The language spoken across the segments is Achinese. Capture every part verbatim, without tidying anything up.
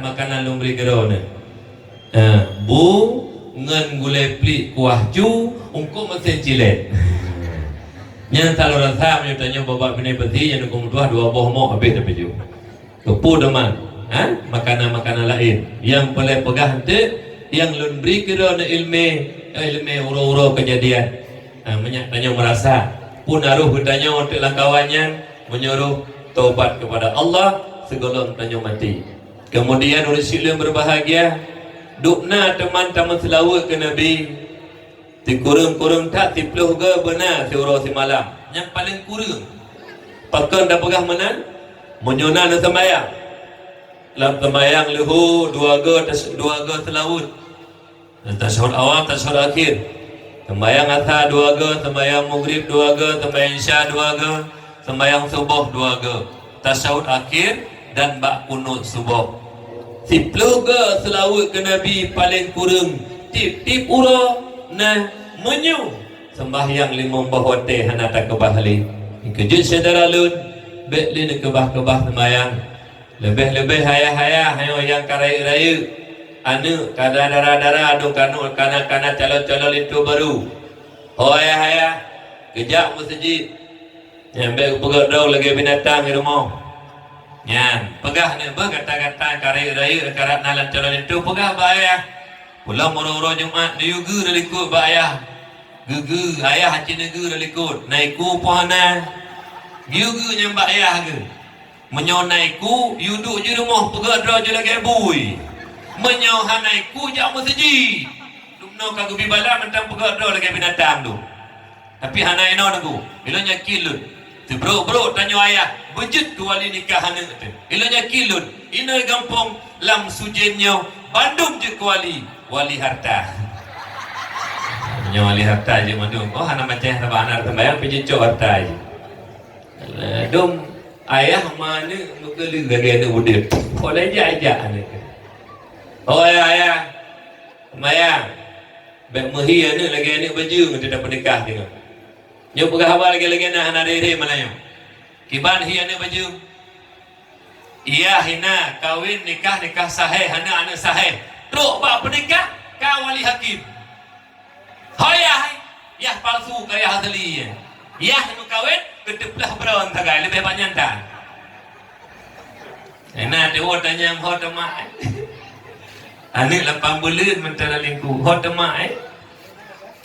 Makanan lôn bri keudroe nyoe. Ha, bu ngon gulai plik kuah cu, eungkôt meusén cilet. Nyan saloe rasa meunyoe tanyoe babah binéh peuti nyang dukong meutuah dua boh mok habéh tapajoh. Keupeue teuma, ha? Makanan-makanan laén. Nyang peureulée peugah eunteuk, nyang lôn bri keudroe nyoe iéleumé, iéleumé uroe-uroe keujadian. Ha, meunyak tanyoe meurasa, peue na roh geutanyoe eunteuk lam kawan nyan, meunyoe roh tobat keupada Allah sigohlom tanyoe maté. Keumudian ureuëng syiek lôn beubahgia, dubna teuma tameuseulaweuet keu Nabi. Sikureueng-kureueng that siplôh goe beuna siuroe simalam. Nyang paleng kureueng. Pakon tapeugah meunan? Meunyoe na neuseumayang. Lam seumayang leuhô dua goe tas-, dua goe seulaweuet. Tasyahud awal, tasyahud akhir. Seumayang asa dua goe, seumayang maghrib dua goe, seumayang isya dua goe, seumayang suboh dua goe. Tasyahud akhir dan bak kunut suboh. Siplôh goe seulaweuet keu Nabi paleng kureueng tiep-tiep uroe na meunyoe seumbahyang limong boh watée hana takeubah lé. Keujeuet syedara lôn, bék lé neukeubah-keubah seumayang. Leubeh-leubeh ayah-ayah nyoe nyang ka rayeuk-rayeuk, aneuëk ka dara-dara dong kanu-, kana-kana calon-calon linto barô. Ho ayah-ayah, geujak meuseujid. Nyan bék geupeugét droe lagée binatang di rumoh. Nyan, peugah nyoe beuh gata-gata ka rayeuk-rayeuk ka rab na lam calon linto, peugah bak ayah. Pulang uroe-uroe Jumat neuyue geu di likot bak ayah. Geu-geu, ayah aci neugeu di likot. Na iku po hana? Geuyue geu nyan bak ayah geu. Meunyoe na iku, yue duek jih rumoh peugét droe jih lagée bui. Meunyoe hana iku, jak meuseujid. Dumnoe ka geubi bala mantong peugét droe lagée binatang tu. Tapi hana inoe teungku, ilôn yakin lôn. Sibrok-brok tanyoe ayah beujeuet keu wali nikah aneuëk teuh. Ilôn yakin lôn, inoe gampông lam Sujen nyoe bandum jeuet keu wali, wali harta. Nyoe wali harta jeuet mandum. Oh, hana macam saban hana seumayang pih jicok harta jih. Alah, dum ayah ma aneuëk meukeuleu lagée aneuëk udeb. Kok lé jak-jak aneuëk. Oh, ayah, ayah. Seumayang. Bék meuhi aneuëk lagée aneuëk bajeueng teutab peunikah teungoh. Nyoe peugah haba lagée-lagée na hana ré-ré malam nyoe. Kiban hi aneuëk bajeueng. Iya hina kawin nikah, nikah sahih, hana aneuëk sahih. Trok bak peunikah ka wali hakim. Ho yah, yah palsu ka yah asli. Yah meukawen keuteupeulaih brown sagai leubeh banyak tan. Ena dewa tanyang ho teuma. Aneuëk lapan buleuen mentara lingku ho teuma eh.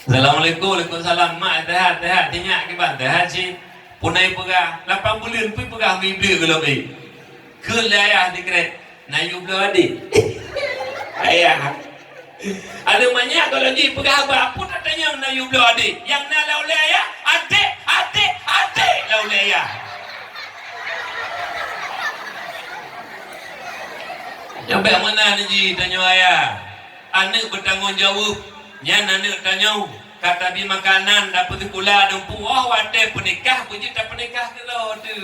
Assalamualaikum, waalaikumsalam. Mak sehat, sehat. Tinyak kiban sehat si punai peugah. Lapan buleuen pun peugah mi bleu geulom eh. Keu lé ayah dikret. Na yue bloe adek. Ayah. Ada manyak kalau jih peugah haba pun tak tanyong na yue bloe adek. Yang na lau lé ayah, adek, adek, adek lau lé ayah. Nyampe mana ni ji tanyong ayah. Aneuk bertanggung jawab. Nyan aneuk tanyong. Kata bi makanan dapur sikula dumpu. Oh, watée peunikah, bujit tak peunikah keu lô tu.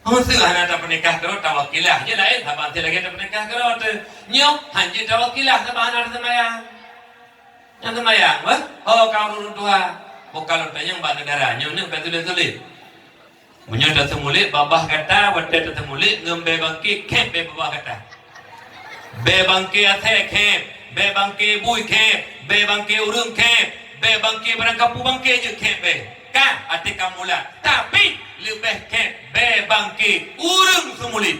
Hon seuh hana tapeunikah keudroe, tawakilah je laén, saban seuh lagée tapeunikah keudroe teuh. Nyoe, hanjeuet tawakilah saban hana taseumayang. Nyang seumayang, wah, ho ka ureuëng tuha. Boh ka lôn tanyong bak neugara, nyoe neuk ka sulet-sulet. Meunyoe taseumulet babah gata, watée taseumulet ngon bée bangke, khép bée babah gata. Bée bangke asée khép, bée bangke bui khép, bée bangke ureuëng khép, bée bangke barang kapeue bangke jeuet khép bée. Ka, até ka mulat. Tapi, leubeh khép bée bangke ureuëng seumulet.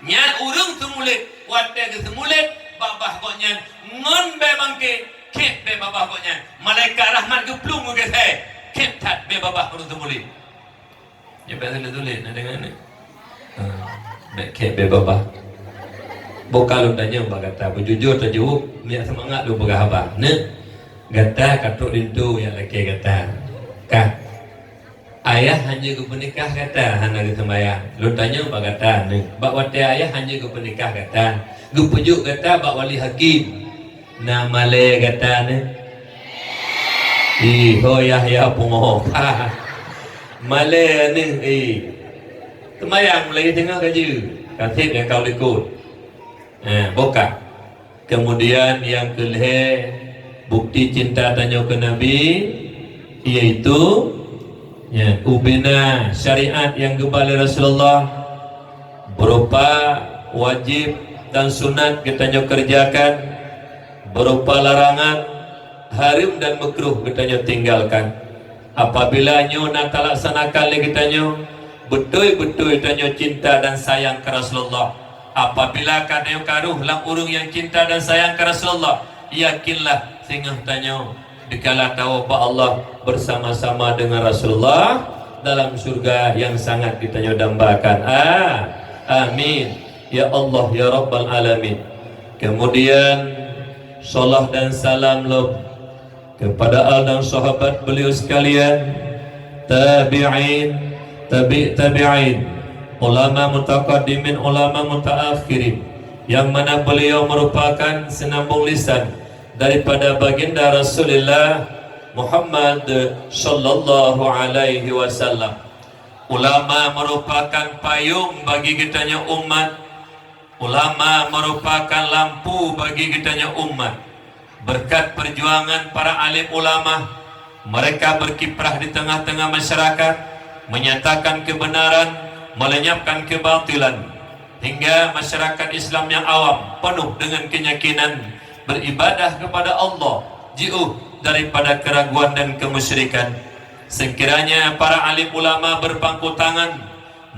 Nyan ureuëng seumulet, watée geuseumulet babah gobnyan ngon bée bangke, khép bée babah gobnyan. Malaikat rahmat geuplueng geugeusée, khép that bée babah ureuëng seumulet. Nyoe bék tuléh-tuléh na deungon nyoe. Ha, bék khép bék babah. Boh ka lôn tanyong bak gata, beujujur tajaweueb, miyak seumangat lôn peugah haba. Nyoe, gata ka trok linto nyang lakée gata. Ka. Ayah hanjeuet geupeunikah gata hana geuseumayang. Lôn tanyong bak gata, nyoe. Bak watée ayah hanjeuet geupeunikah gata, geupeujok gata bak wali hakim. Na malée gata nyoe? Ih, ho Yahya pungo. Malée nyoe, ih. Seumayang mulai teungoh ka jeuet. Ka seb nyang ka u likot. Eh, boh ka. Keumudian nyang keu lhée bukti cinta tanyoe keu Nabi, yaitu, ya, ubena syariat nyang geuba lé Rasulullah. Berupa wajib dan sunat geutanyoe kerjakan, berupa larangan, hareuem dan meukruh geutanyoe tinggalkan. Apabila nyoe na talaksanakan lé geutanyoe, beutôi-beutôi tanyoe cinta dan sayang keu Rasulullah. Apabila ka tanyoe karoh lam ureuëng nyang cinta dan sayang keu Rasulullah, yakinlah singoh tanyoe dikala tawoe bak Allah bersama-sama dengan Rasulullah dalam syurga yang sangat geutanyoe dambakan. Ah, amin. Ya Allah, ya Rabbal Alamin. Kemudian, salat dan salam lom kepada al dan sahabat beliau sekalian, tabi'in, tabi' tabi'in, ulama mutaqaddimin, ulama mutaakhirin, yang mana beliau merupakan senambung lisan daripada baginda Rasulullah Muhammad sallallahu alaihi wasallam. Ulama merupakan payung bagi geutanyoe umat. Ulama merupakan lampu bagi geutanyoe umat. Berkat perjuangan para alim ulama, mereka berkiprah di tengah-tengah masyarakat, menyatakan kebenaran, melenyapkan kebatilan, hingga masyarakat Islam yang awam penuh dengan keyakinan beribadah kepada Allah, jiôh daripada keraguan dan kemusyrikan. Sekiranya para alim ulama berpangku tangan,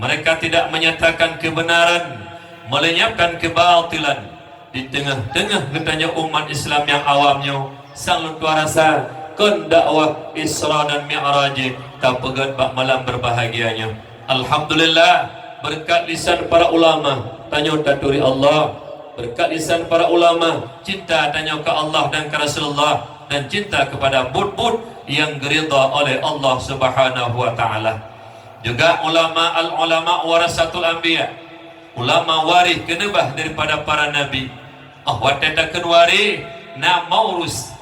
mereka tidak menyatakan kebenaran, melenyapkan kebatilan. Di tengah-tengah geutanyoe umat Islam nyang awam nyoe, sang lôn tuan rasa kon dakwah Isra dan Mi'raj tapeugét bak malam berbahagia nyoe. Alhamdulillah, berkat lisan para ulama, tanyoe taturi Allah. Berkat lisan para ulama, cinta tanyoe keu Allah dan keu Rasulullah, dan cinta kepada buet-buet nyang geuridha oleh Allah Subhanahu wa Ta'ala. Juga ulama, al-ulama warasatul anbiya, ulama waréh keuneubah daripada para nabi. Oh, watée takheun waréh, na maurus,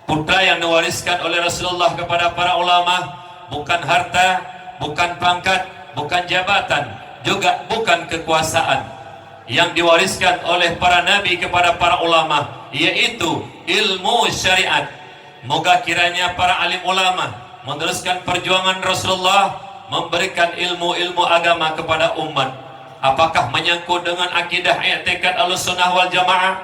putra yang diwariskan oleh Rasulullah kepada para ulama, bukan harta, bukan pangkat, bukan jabatan, juga bukan kekuasaan. Yang diwariskan oleh para nabi kepada para ulama, yaitu ilmu syariat. Moga kiranya para alim ulama meneruskan perjuangan Rasulullah, memberikan ilmu-ilmu agama kepada umat. Apakah menyangkut dengan akidah, i'tikad Ahlussunnah wal Jamaah,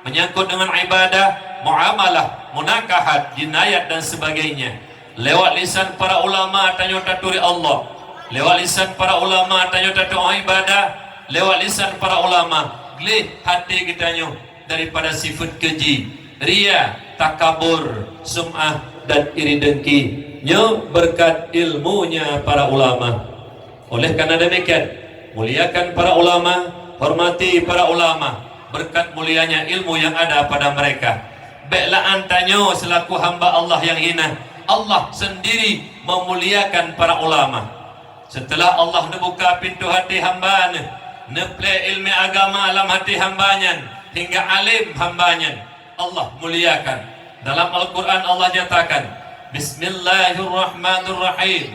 menyangkut dengan ibadah, muamalah, munakahat, jinayat dan sebagainya. Lewat lisan para ulama tanyoe taturi Allah. Lewat lisan para ulama tanyoe tatu'oh ibadah. Lewat lisan para ulama gleh até geutanyoe daripada sifeuet keuji, ria, takabur, sum'ah, dan iri dengki. Nyoe berkat ilmunya para ulama. Oleh karena demikian, muliakan para ulama, hormati para ulama, berkat mulianya ilmu yang ada pada mereka. Bék la'an tanyoe selaku hamba Allah yang hina. Allah sendiri memuliakan para ulama. Setelah Allah neubuka pintoe até hamba Neuh, neuplé iéleumé agama lam até hamba nyan, hingga além hamba nyan, Allah muliakan. Dalam Al-Quran Allah nyatakan, "Bismillahirrahmanirrahim.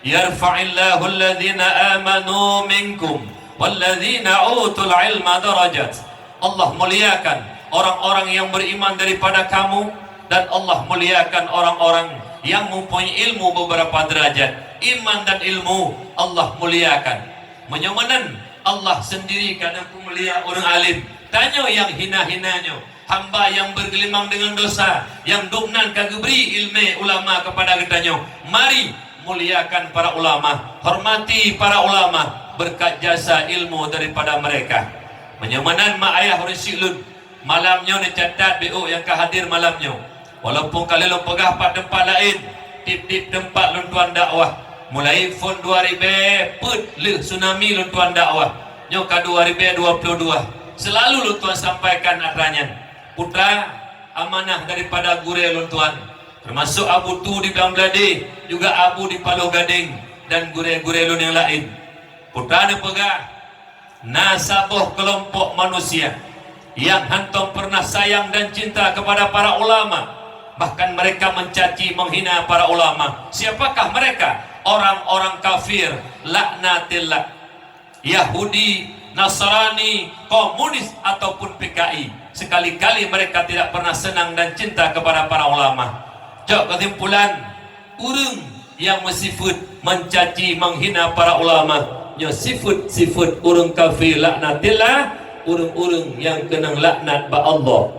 Yarfa'illahu alladhina amanu minkum walladhina utul ilma darajat." Allah muliakan orang-orang yang beriman daripada kamu, dan Allah muliakan orang-orang yang mempunyai ilmu beberapa derajat. Iman dan ilmu Allah muliakan. Meunyoe meunan, Allah sendiri ka neupeumulia ureuëng além. Tanyoe nyang hina-hina nyoe, hamba nyang bergelimang dengan dosa, nyang dubnan ka geubri iéleumé ulama kepada geutanyoe. Mari muliakan para ulama, hormati para ulama berkat jasa ilmu daripada mereka. Meunyoe meunan mak ayah ureuëng syik lôn, malam nyoe neucatat B O nyang ka hadir malam nyoe. Walaupun ka lheueh lôn peugah pat teumpat laén, tieb-tieb teumpat lôn tuan dakwah. Mulai phon dua ribée peuet lheueh tsunami lôn tuan dakwah. Nyoe ka dua ribée dua puluh dua. Selalu lôn tuan sampaikan atra nyan. Putra, amanah daripada gurée lôn tuan, termasuk Abu Tu di Blang Bladé, juga Abu di Paloh Gadeng, dan gurée-gurée lôn nyang laén. Putra neupeugah, na saboh keulompok manusia nyang hántom peureunah sayang dan cinta kepada para ulama, bahkan mereka mencaci, menghina para ulama. Siapakah mereka? Orang-orang kafir, laknatillah. Yahudi, Nasrani, komunis, ataupun P K I. Sekali-kali mereka tidak pernah senang dan cinta kepada para ulama. Jok kesimpulan, ureuëng nyang meusifeuet mencaci, menghina para ulama, Nyoe sifeuet-sifeuet ureuëng kafé laknatillah, ureuëng-ureuëng nyang keunong laknat bak Allah.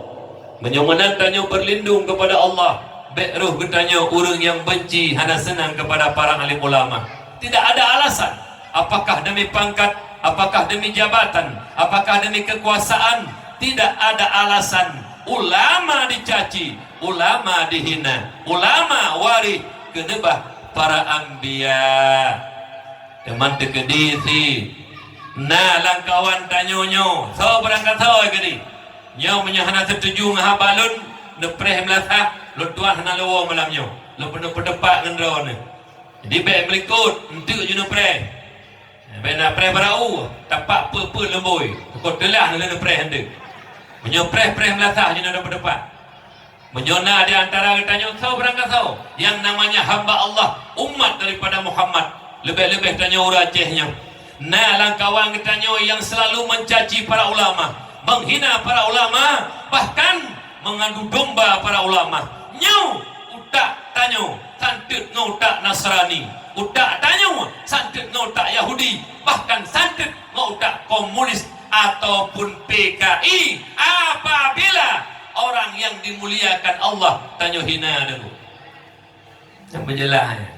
Meunyoe meunan tanyoe berlindung kepada Allah, bék roh geutanyoe ureuëng nyang benci hana seunang kepada para alim ulama. Tidak ada alasan. Apakah demi pangkat? Apakah demi jabatan? Apakah demi kekuasaan? Tidak ada alasan ulama dicaci, ulama dihina, ulama waréh keuneubah para anbiya. Teuma teukeudi si na lam kawan tanyoe nyoe, soe beurangkasoe keudi. Nyoe meunyoe hana seutuju ngon haba lôn, neupreh meulasah, lôn tuan hana leuwoe malam nyoe. Lôn peunoh peuteupat ngon droeneuh. Jadi bék meulikot, enteuk jinoe preh. Bék na preh barau, tapak peue-peue leumbôi. Pokok teulah na lôn preh enteuk. Meunyoe preh-preh meulasah jinoe dapat-dapat. Meunyoe na di antara geutanyoe soe beurangkasoe, yang namanya hamba Allah, umat daripada Muhammad, leubeh-leubeh tanyoe ureuëng Aceh nyoe. Na lam kawan geutanyoe yang selalu mencaci para ulama, menghina para ulama, bahkan mengadu domba para ulama. Nyoe utak tanyoe santeut ngon utak Nasrani, utak tanyoe santeut ngon utak Yahudi, bahkan santeut ngon utak komunis ataupun P K I. Apabila orang yang dimuliakan Allah tanyoe hina deungon. Nyang beujeulaih, eh.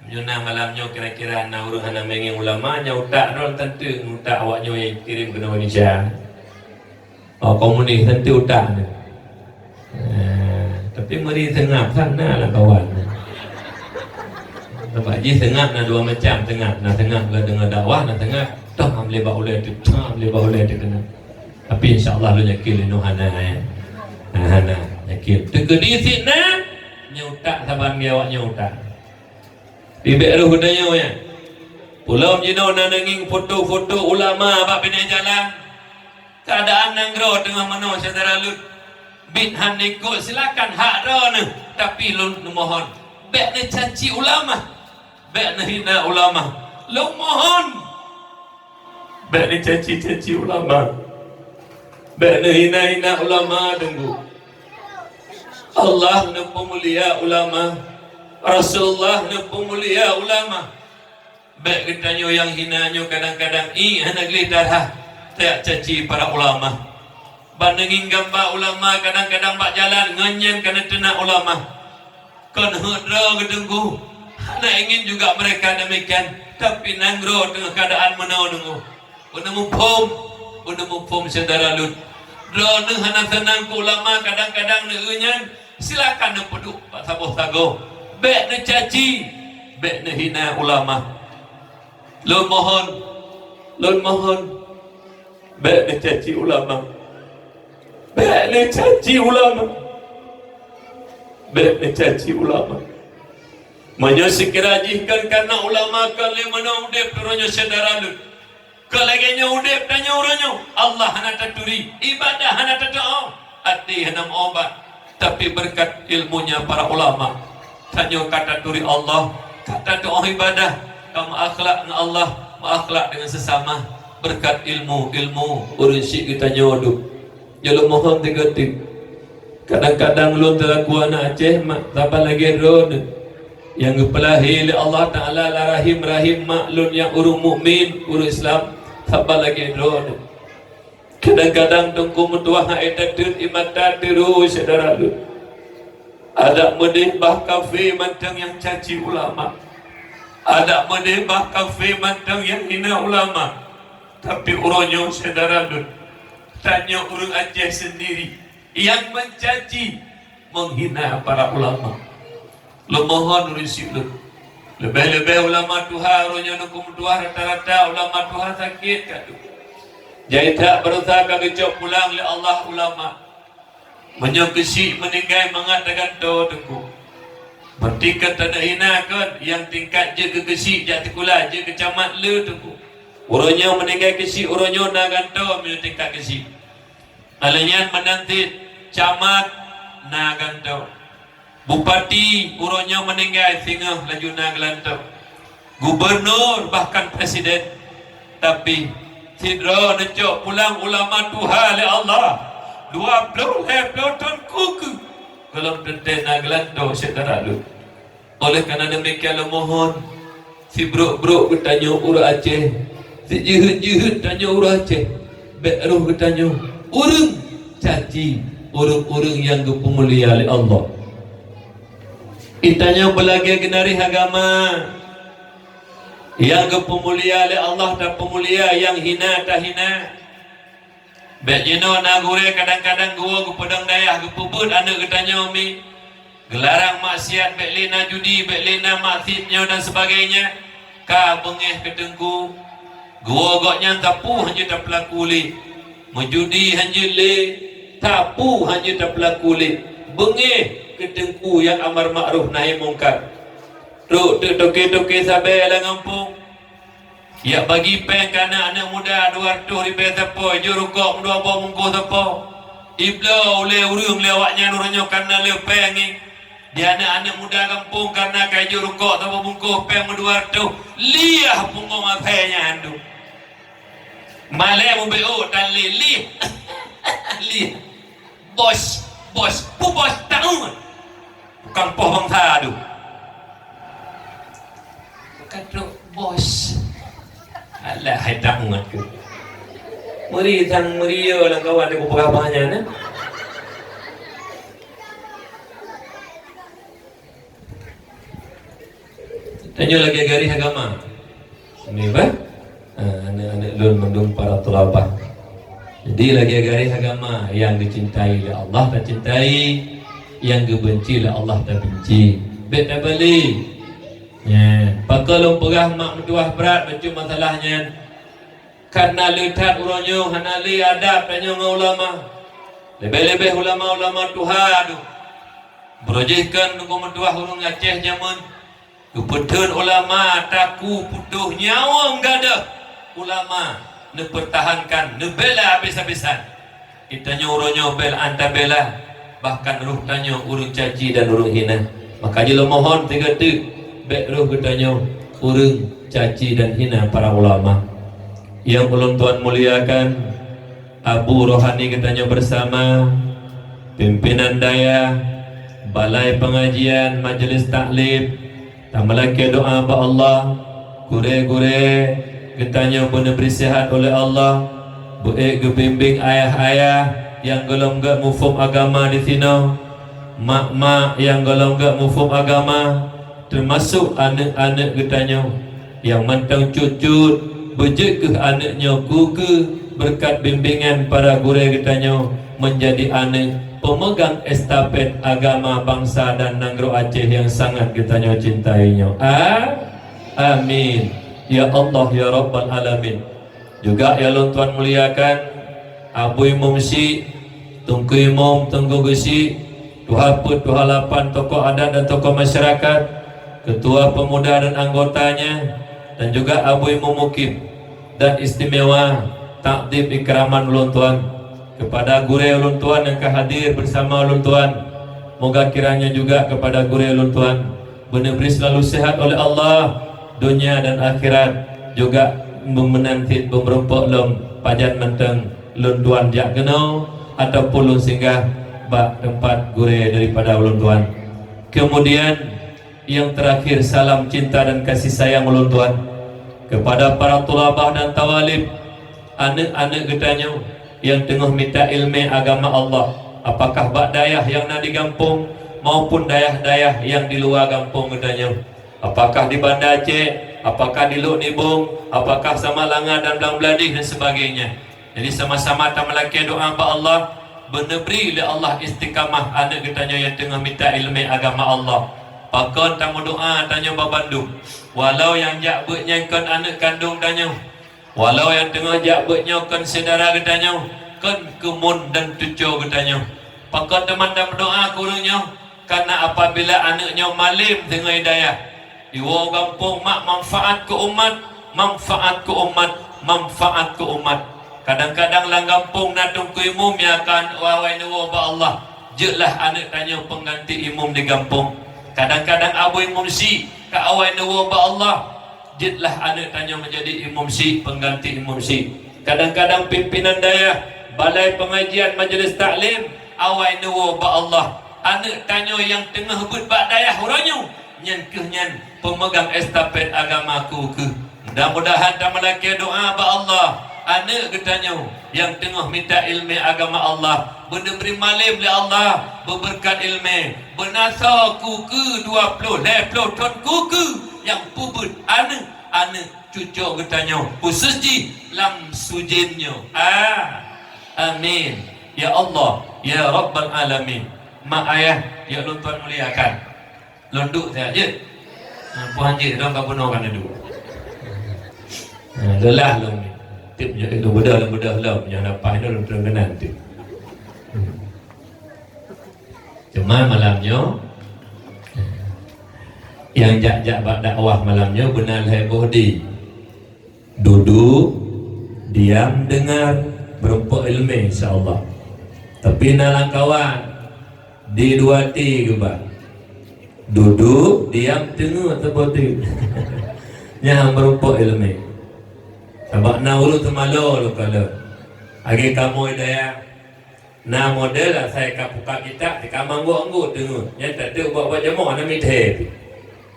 Meunyoe na malam nyoe kira-kira na ureuëng hana meungieng ulama, nyang utak droe tanteuk ngon utak awak nyoe nyang kirém keunoe Indonesia. Oh, komunis tanteuk utak nyoe. Eh, tapi meuri seungab sana lah kawan. Sebab jih seungab na dua macam seungab. Na seungab lé deungon dakwah, na seungab toh am lé bak ulée teuk, toh am lé bak ulée teuk keunan. Tapi insya Allah lôn yakin linoe hana, eh. Hana, hana. Yakin. Teukeudi sit na, nyoe utak saban geuh awak nyoe utak. Pibék roh geutanyoe nyan. Peulom jinoe na neungieng foto-foto ulama bak binéh jalan. Keuadaan nanggroe teungoh meunoe syedara lôn. Bit han ikot silakan hak droeneuh, tapi lôn neumohon, bék neucaci ulama, bék neuhina ulama. Lôn mohon, bék neucaci-caci ulama. Bék neuhina-hina ulama, Teungku. Allah neupeumulia ulama. Rasulullah neupeumulia ulama. Bék geutanyoe nyang hina nyoe kadang-kadang, ih, hana gleh darah, tajak caci para ulama. Ban neungieng gamba ulama kadang-kadang bak jalan, ngon nyan ka neuteunak ulama. Kon heuet droe geuteungku, hana ingin juga mereka demikian, tapi nanggroe teungoh keuadaan meunoe deungoe. Beuneuh muphom, beuneuh muphom syedara lôn. Droeneuh hana seunang keu ulama kadang-kadang neueu nyan, silakan neupeuduek bak saboh sagoe. Bék neucaci, bék neuhina ulama. Lôn mohon, lôn mohon, bék neucaci ulama. Bék neucaci ulama. Bék neucaci ulama. Meunyoe sikira jih kon karna ulama kon lé meunoe udeb uroe nyoe syedara lôn. Kon lagée nyoe udeb tanyoe uroe nyoe, Allah hana taturi, ibadah hana tateuoh, até hana meuubat. Tapi beureukat ilmunya para ulama, tanyoe ka taturi Allah, ka tateuoh ibadah, ka meuakhlak ngon Allah, meuakhlak deungon seusama. Beureukat ilmu, ilmu ureuëng syik geutanyoe duek. Nyoe lôn mohon teugeuteuek. Kadang-kadang lôn teulaku aneuk Aceh mak saban lagée droeneuh nyang geupeulahé lé Allah Taala lam rahim-rahim mak lôn nyang ureuëng mukmin, ureuëng Islam, saban lagée droeneuh. Kadang-kadang teungku meutuwah hai tateuet ié mata teurô syedara lôn. Adak meudeh bah kafé mantong nyang caci ulama. Adak meudeh bah kafé mantong nyang hina ulama. Tapi uroe nyoe syedara lôn, tanyoe ureuëng Aceh seundiri nyang meucaci, meuhina para ulama. Lôn mohon ureuëng syik lôn, leubeh-leubeh ulama tuha uroe nyoe neukeumeudua rata-rata ulama tuha sakét ka tuha. Jai that baroesa ka geucok pulang lé Allah ulama. Meunyoe keusyik meuninggai mangat tagantoe teungku. Berarti ka taneuhina kon nyang tingkat jeuet keu keusyik jak sikula jeuet keu camat le teungku. Uroe nyoe meuninggai keusyik uroe nyoe na gantoe meunyoe tingkat keusyik. Alèh nyan meunan cit camat na gantoe. Bupati uroe nyoe meuninggai singoh laju na geulantoe. Gubernur bahkan presiden. Tapi sidroe neucok pulang ulama tuha lé Allah. Dua ploh lhèe ploh thon kukeuh gohlom teuntèe na geulantoe syedara lôn. Oleh karena demikian lôn mohon, Sibrok-brok geutanyoe ureuëng Aceh, sijeuheut-jeuheut tanyoe ureuëng Aceh, bék roh geutanyoe ureuëng caci ureuëng-ureuëng nyang geupeumulia lé Allah. Geutanyoe beulagée geunaréh agama, nyang geupeumulia lé Allah tapeumulia, nyang hina tahina. Bék jinoe na gurée kadang-kadang geuwoe geupeudong dayah, geupeubeuet aneuëk geutanyoe mi. Geularang maksiat, bék lé na judi, bék lé na maksiat nyoe dan sebagainya. Ka beungéh keu teungku. Geuwoe gobnyan tapu hanjeuet tapeulaku lé. Meujudi hanjeuet lé, tapu hanjeuet tapeulaku lé. Beungéh keu teungku nyang amar makruf nahi mungkar. Trok teuk toke-toke sabe lam gampông. Yak bagi péng keu aneuëk-aneuëk muda dua reutôh ribée sapo, jok rukok meudua boh bungkôh sapo. Ibloe ulée ureuëng lé awaknyan uroe nyoe kana le péng ngi. Di aneuëk-aneuëk muda gampông kana ka jok rukok sapo bungkôh péng meudua reutôh, liah punggong asai nyan tu. Malée mubeuôk tan lé, liah. Liah. Bos, bos, pu bos tahu. Bukan poh bangsa tu. Bukan trok bos. Alah, hai tahu tu. Meri sang meri yo lam kawan dia buka banyak na. Tanyoe lagée garéh agama. Ini bah, ha, aneuëk-aneuëk lôn mandum para tulabah. Jadi lagée garéh agama, nyang geucintai lé Allah tacintai, nyang geubenci lé Allah tabenci. Bék tabali. Nyan, pakon lôn peugah mak meutuwah brat bacut masalah nyan. Kana le that uroe nyoe hana le adab tanyoe ngon ulama. Leubeh-leubeh ulama-ulama tuha tu. Beurojih kheun nunggu meutuwah ureuëng Aceh jameun. Geupeutheun ulama taku putôh nyawöng gadôh. Ulama neupeutahankan, neubela habéh-habéhan. Geutanyoe uroe nyoe bela anta bela, bahkan roh tanyoe ureuëng caci dan ureuëng hina. Maka jih lôn mohon sigoe teuk, bék roh geutanyoe ureuëng caci dan hina para ulama. Nyang ulôn tuan muliakan, abu rohani geutanyoe bersama, pimpinan dayah, balai pengajian, majelis taklim, tameulakée doa bak Allah, gurée-gurée geutanyoe beuneubri sihat ulée Allah, beuék geubimbéng ayah-ayah nyang gohlom gét muphom agama disinoe, mak-mak nyang gohlom gét muphom agama, teumasok aneuëk-aneuëk geutanyoe nyang mantong cut-cut, beujeuet kheueh aneuëk nyoe keu-keu beureukat bimbéngan para gurée geutanyoe meunjadi aneuëk peumeugang estafet agama bansa dan nanggroe Aceh nyang sangat geutanyoe cintai nyoe. A-, amin. Ya Allah, ya Rabbal Alamin. Juga nyang lôn tuan muliakan, Abu Imum Syik, Teungku Imum, Teungku Geuchik, tuha peuet, tuha lapan, tokoh adat dan tokoh masyarakat, ketua pemuda dan anggotanya, dan juga Abu Imum Mukim, dan istimewa takdim ikraman ulôn tuan kepada gurée ulôn tuan nyang ka hadir bersama ulôn tuan. Moga kiranya juga kepada gurée ulôn tuan beuneubri selalu sehat oleh Allah, dunia dan akhirat, juga meunan cit beumeurumpok lom pajan mantong lôn tuan jak keunoe ataupun lôn singgah bak teumpat gurée daripada ulôn tuan. Kemudian, yang terakhir, salam cinta dan kasih sayang ulôn tuan kepada para tulabah dan tawalib, aneuëk-aneuëk geutanyoe nyang teungoh mita iéleumé agama Allah, apakah bak dayah nyang na di gampông maupun dayah-dayah nyang di luwa gampông geutanyoe, apakah di Banda Aceh, apakah di Lhokseumawe, apakah Samalanga dan Blang Blahdeh dan sebagainya. Jadi sama-sama tameulakée doa bak Allah, beuneubri lé Allah istiqamah aneuëk geutanyoe nyang teungoh mita iéleumé agama Allah. Pakon tameudoa tanyoe bak bandum, walau nyang jak beuet nyan kon aneuëk kandong tanyoe, walau nyang teungoh jak beuet nyoe kon syedara geutanyoe, kon keumuen dan cucoe geutanyoe. Pakon teuma tameudoa keu ureuëng nyoe? Karena apabila aneuëk nyoe malem deungon hidayah, iwoe gampông mak manfaat keu umat, manfaat keu umat, manfaat keu umat. Kadang-kadang lam gampông na Teungku Imum nyang akan awai neuwoe bak Allah, jeuetlah aneuëk tanyoe peungganti imum di gampông. Kadang-kadang Abu Imum Syik ka awai neuwoe bak Allah, jeuetlah aneuëk tanyoe meunjadi imum syik, peungganti imum syik. Kadang-kadang pimpinan dayah, balai pengajian, majelis taklim, awai neuwoe bak Allah. Aneuëk tanyoe nyang teungoh beuet bak dayah uroe nyoe, Nyan kheueh nyan peumeugang estafet agama ku kheueh. Mudah-mudahan tameulakée doá bak Allah, aneuëk geutanyoe nyang teungoh mita iéleumé agama Allah, beuneubri malém lé Allah, beubeureukat iéleumé, beunasoe ku kheueh dua ploh lhée ploh thon ku kheueh nyang peubeuet aneuëk-aneuëk cucoe geutanyoe, khusos jih lam Sujen nyoe. Ah, amin. Ya Allah, ya Rabbal Alamin. Mak ayah, ya lôn tuan muliakan. Lôn duek siat jeuet. Ha, puhan jeuet dong ka bunoe ka neuduek. Ha, lelah lôn ni. Tiep nyoe lôn beudôh, lôn beudôh lom. Nyoe leupah nyoe lôn treun keunan tiep. Cuma malam nyoe, nyang jak-jak bak dakwah malam nyoe beuna lhée boh di. Dudu, diam, dengar, meurumpok iéleumé, insya Allah. Tapi na lam kawan, di dua T geuba. Dudu, diam, teungeut, teuboté. Nyan meurumpok iéleumé. Sabab na ureuëng teumalo lôn kalon. Lagée kamoe daya. Na model asai ka buka kitab, ka manggok-anggok teungeut. Nyan tateuk ubak-ubak jamoe na midhée pih.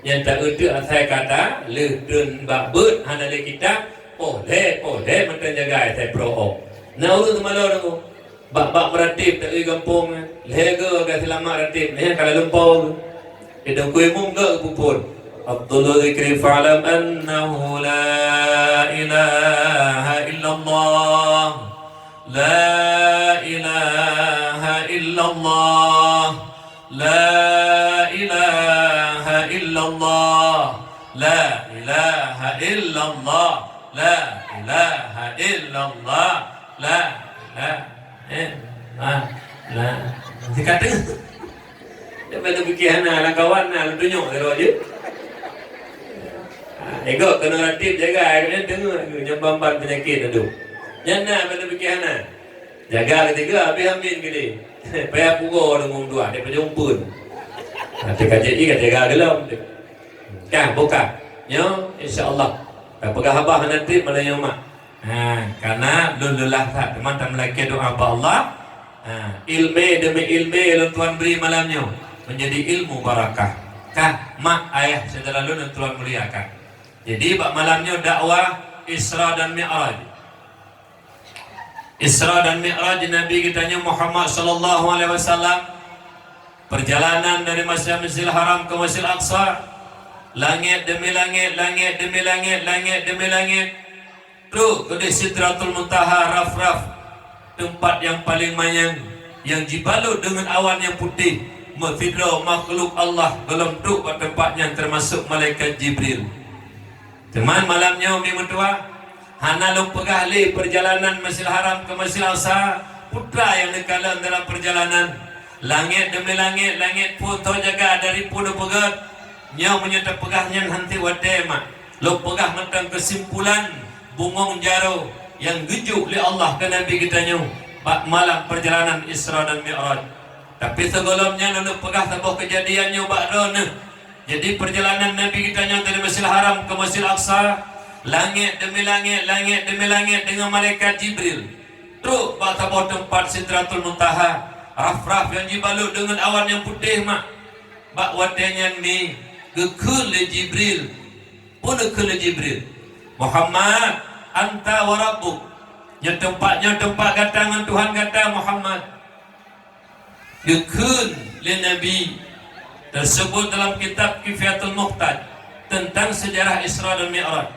Nyan taeunteuk asai kata lheueh treun bak beuet hana lé kitab, poh lhée, poh lhée mantong jagai asai pro-o. Na ureuëng teumalo deungoe. Bak-bak meuratib taeu gampông nyan. Lhée goe ka seulamat ratib, nyan ka lalu po. Idong kui mung geuh geupupun. Afdhalu dzikri fa'lam annahu la ilaha illallah. La ilaha illallah. La ilaha illallah. La ilaha illallah. La ilaha illallah. La ilaha illallah. Dikata. Dia pada fikir hana, lah kawan na, lah tunjuk dia je. Ha, ego kena ratib jaga, kena dengar, nyambang ban penyakit tu. Nyan na pada fikir hana. Jaga ketiga, habis amin gini. Payah pukul dengan dua, dia punya umpun. Nanti kaji ni, kata jaga dalam. Kan, buka. Nyo, insya Allah. Tak pegang abah nanti, mana yang mak. Ha, karena lôn lelah that, teuma tameulakée doá bak Allah. Ha, ilmé demi ilmé lôn tuan beri malam nyoe menjadi ilmu barakah. Kah, mak, ayah, syedara lôn nyang tuan muliakan. Jadi bak malam nyoe dakwah Isra dan Mi'raj. Isra dan Mi'raj Nabi geutanyoe Muhammad sallallahu alaihi wasallam, perjalanan dari Masjid, Masjidil Haram ke Masjidil Aqsa, langét demi langét, langét demi langét, langét demi langét. Trok keudeh Sidratul Muntaha, raf-raf, teumpat nyang paleng manyang, nyang jibalot deungon awan nyang putéh. Meusidroe makhluk Allah gohlom trok bak teumpat nyan, teumasok malaikat Jibril. Teuma malam nyoe mi meutuah, hana lôn peugah lé perjalanan Masjidil Haram ke Masjidil Aqsa, peue nyang neukalon dalam perjalanan. Langét demi langét, langét phon tho jaga dari phon neupeugét. Nyoe meunyoe tapeugah nyan hanté watée mak. Lôn peugah mantong keusimpulan bungong jaroe nyang geujok lé Allah keu Nabi geutanyoe bak malam perjalanan Isra dan Mi'raj. Tapi sigohlom nyan lôn peugah saboh keujadian nyoe bak droeneuh. Jadi perjalanan Nabi geutanyoe dari Masjidil Haram ke Masjidil Aqsa, langét demi langét, langét demi langét deungon malaikat Jibril. Trok bak saboh teumpat Sidratul Muntaha, raf-raf nyang jibalot deungon awan nyang putéh mak. Bak watée nyan mi geukheun lé Jibril. Peue neukheun lé Jibril? "Muhammad, anta wa rabbuk." Nyoe teumpat, nyoe teumpat gata ngon Tuhan gata, Muhammad. Geukheun lé Nabi, tersebut dalam kitab Kifayatul Muhtaj tentang sejarah Isra dan Mi'raj.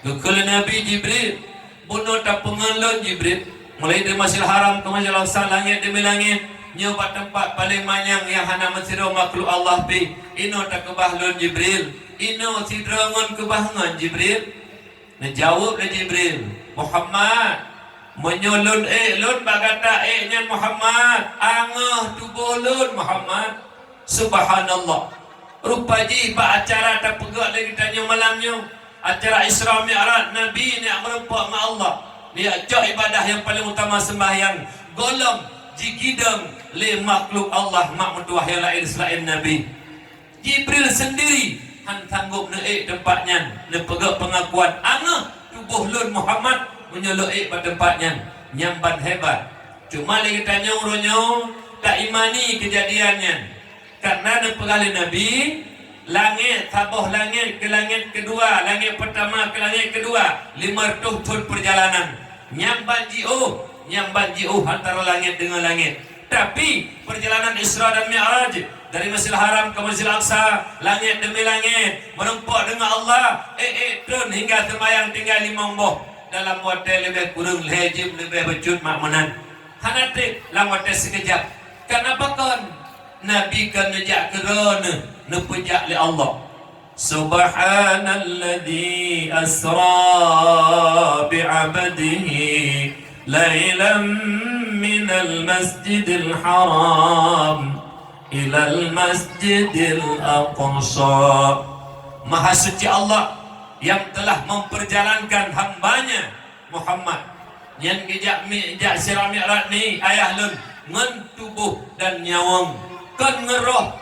Geukheun lé Nabi, "Jibril, bunoe tapeungon lôn, Jibril, mulai dari Masjidil Haram ke Masjidil Aqsa, langét demi langét, nyoe bak teumpat paleng manyang nyang hana meusidroe makhluk Allah pih. Inoe takeubah lôn, Jibril. Inoe sidroe ngon keubah ngon, Jibril." Neujaweueb lé Jibril, "Muhammad, meunyoe lôn ék lôn bak gata ék nyan Muhammad, angoh tuboh lôn Muhammad." Subhanallah. Rupa jih bak acara tapeugét lé geutanyoe malam nyoe, acara Isra Mi'raj, Nabi neujak meurumpok ngon Allah, neujak cok ibadah nyang paleng utama seumbahyang, gohlom jigidong lé makhluk Allah mak meutuah nyang laén seulaén Nabi. Jibril sendiri han sanggob neuék teumpat nyan, neupeugét peungakuan, "Angoh tuboh lôn Muhammad meunyoe lôn ék bak teumpat nyan." Nyan ban hebat. Cuma lé geutanyoe uroe nyoe taimani keujadian nyan. Karena neupeugah lé Nabi, Langét, saboh langét keu langét keudua, langét peutama keu langét keudua, limong reutôh thon peurjalanan. Nyang ban jiôh, nyang ban jiôh antara langét deungon langét. Tapi, peurjalanan Isra dan Mi'raj, dari Masjidil Haram ke Masjidil Aqsa, langét demi langét, meurumpok deungon Allah, ék-ék thon hingga seumayang tinggai limong boh, dalam watée leubeh kureueng lhée jeuem leubeh bacut mak meunan. Hana treb lam watée sikeujab. Kana pakon? Nabi kon neujak keu droeneuh, neupeujak lé Allah. Subhanalladzi asra bi'abdihi lailam minal masjidil haram ilal masjidil aqsa. Maha suci Allah yang telah memperjalankan hamba-Nya Muhammad. Nyan geujak mi-, jak Isra Mi'raj ni ayah lôn ngon tuboh dan nyawöng, kon ngon roh.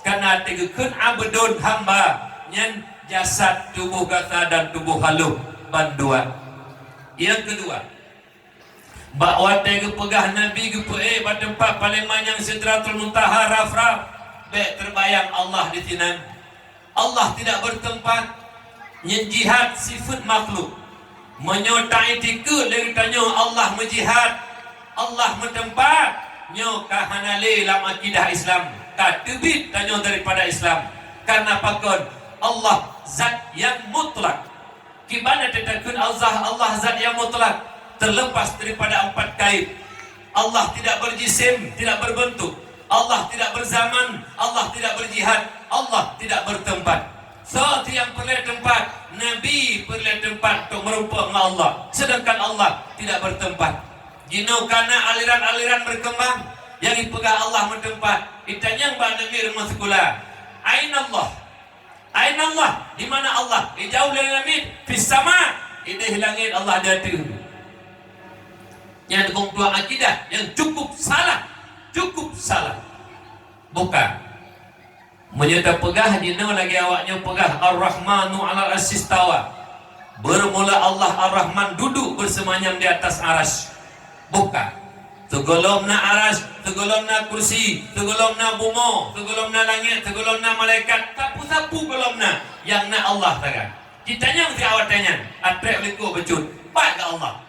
Kana teugeukeun abdon hamba, nyan jasad, tuboh gata dan tuboh halôh bandua. Nyang keudua, bak watée geupeugah Nabi geupeuék bak teumpat paleng manyang Sidratul Muntaha rab-rab, bék teubayang Allah disinan. Allah tidak bertempat. Nyan jihad sifeuet makhluk. Meunyoe taiktikeuet lé geutanyoe Allah meujihad, Allah meuteumpat, nyoe ka hana lé lam akidah Islam, ka teubiet tanyoe daripada Islam. Karena pakon? Allah zat nyang mutlak. Kiban tatakheun Allah, Allah zat nyang mutlak, terlepas daripada empat kait. Allah tidak berjisim, tidak berbentuk. Allah tidak berzaman, Allah tidak berjihad, Allah tidak bertempat. Soe nyang peureulée teumpat? Nabi peureulée teumpat untuk meurumpok ngon Allah, sedangkan Allah tidak bertempat. Jinoe kana aliran-aliran berkembang nyang jipeugah Allah meuteumpat. Itanyong bak Nabi rumoh sikula, "Aina Allah?" Aina Allah? Di mana Allah? Dijaweueb lé Nabi, "Fis sama." Idéh langét Allah di ateueh. Nyan kong tuan akidah nyang cukup salah. Cukup salah. Bukan. Meunyoe tapeugah jinoe lagée awak nyoe peugah, "Ar-Rahmanu 'alal 'arsy istawa." Beurmula Allah Ar-Rahman duduk bersemayam di atas aras. Bukan. Sigohlom na aras, sigohlom na kursi, sigohlom na bumoe, sigohlom na langét, sigohlom na malaikat, sapeue-sapeue gohlom na, nyang na Allah sagai. Jitanyong siat watée nyan, atrek likot bacut, pat keu Allah.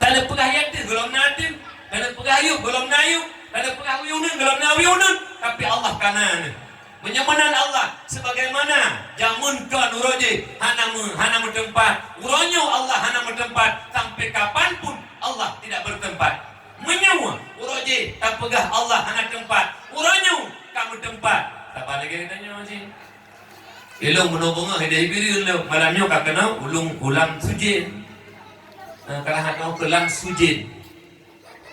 Taneuk peugah ateueh, gohlom na ateueh. Taneuk peugah ayeueb, gohlom na ayeueb. Taneuk peugah uneun, gohlom na uneun. Tapi Allah ka na neuh. Meunyoe meunan Allah, sebagaimana jameun kon uroe jih hana meu-, hana meuteumpat, uroe nyoe Allah hana meuteumpat, sampai kapan pun Allah tidak bertempat. Meunyoe uroe jih tapeugah Allah hana teumpat, uroe nyoe ka meuteumpat. Saban lagée geutanyoe cit. Ilôn meunoe beungoh ideh Iblih lôn, malam nyoe ka keunoe ulôn ulam sujin. Eh, ka lheueh nyoe keulam sujin.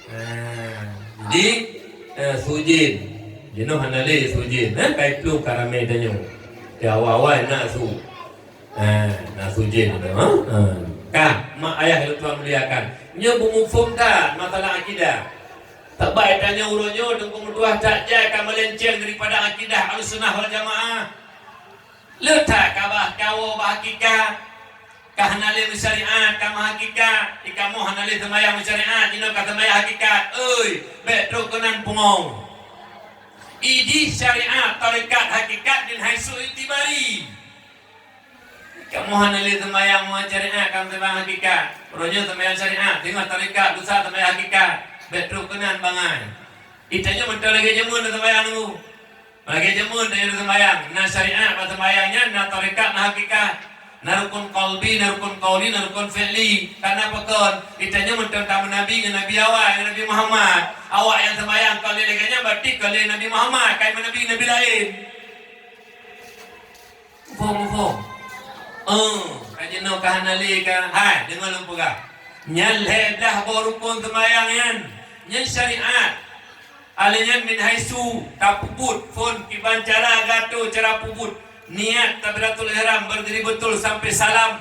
Eh, jadi, eh, sujin. Jinoe hana lé sujin, eh, kai plueng ka ramé tanyoe. Di awai-awai na su. Eh, na sujin tu, ha? Eh. Ka, mak ayah lôn tuan muliakan. Nyoe beumuphom that masalah akidah. Teuma tanyoe uroe nyoe teungku meutuah that jai ka meulenceng daripada akidah Ahlussunnah wal Jamaah. Le that ka bah kawoe bak hakikat. Ka hana lé meusyariat ka meuhakikat, di kamoe hana lé seumayang meusyariat, jinoe ka seumayang hakikat. Oi, bék trok keunan pungo. Ijih syariat tarekat hakikat min haitsu i'tibari. Kamoe hana lé seumayang meusyariat ka seumayang hakikat. Uroe nyoe seumayang syariat, teungoh tarekat, lusa seumayang hakikat. Bék trok keunan bangai. Itanyoe meuteun lagée jameun seumayang nunggu. Lagée jameun tanyoe seumayang, na syariat bak seumayang nyan, na tarekat, na hakikat, na rukun qalbi, na rukun qauli, na rukun fi'li. Kana pakon? Itanyoe meuteun tameunabi ngon Nabi awai, ngon Nabi Muhammad. Awak nyang seumayang kon lé lagée nyan, berarti kon lé Nabi Muhammad, kai meunabi-nabi laén. Muphom, muphom. Eh, ka jinoe ka hana lé ka. Hai, deungoe lôn peugah. Nyan lhée blah boh rukun seumayang nyan. Nyan syariat. Alèh nyan min haitsu, tapeubuet, phon kiban cara gato cara peubuet. Niat takbiratul ihram berdiri betul sampai salam.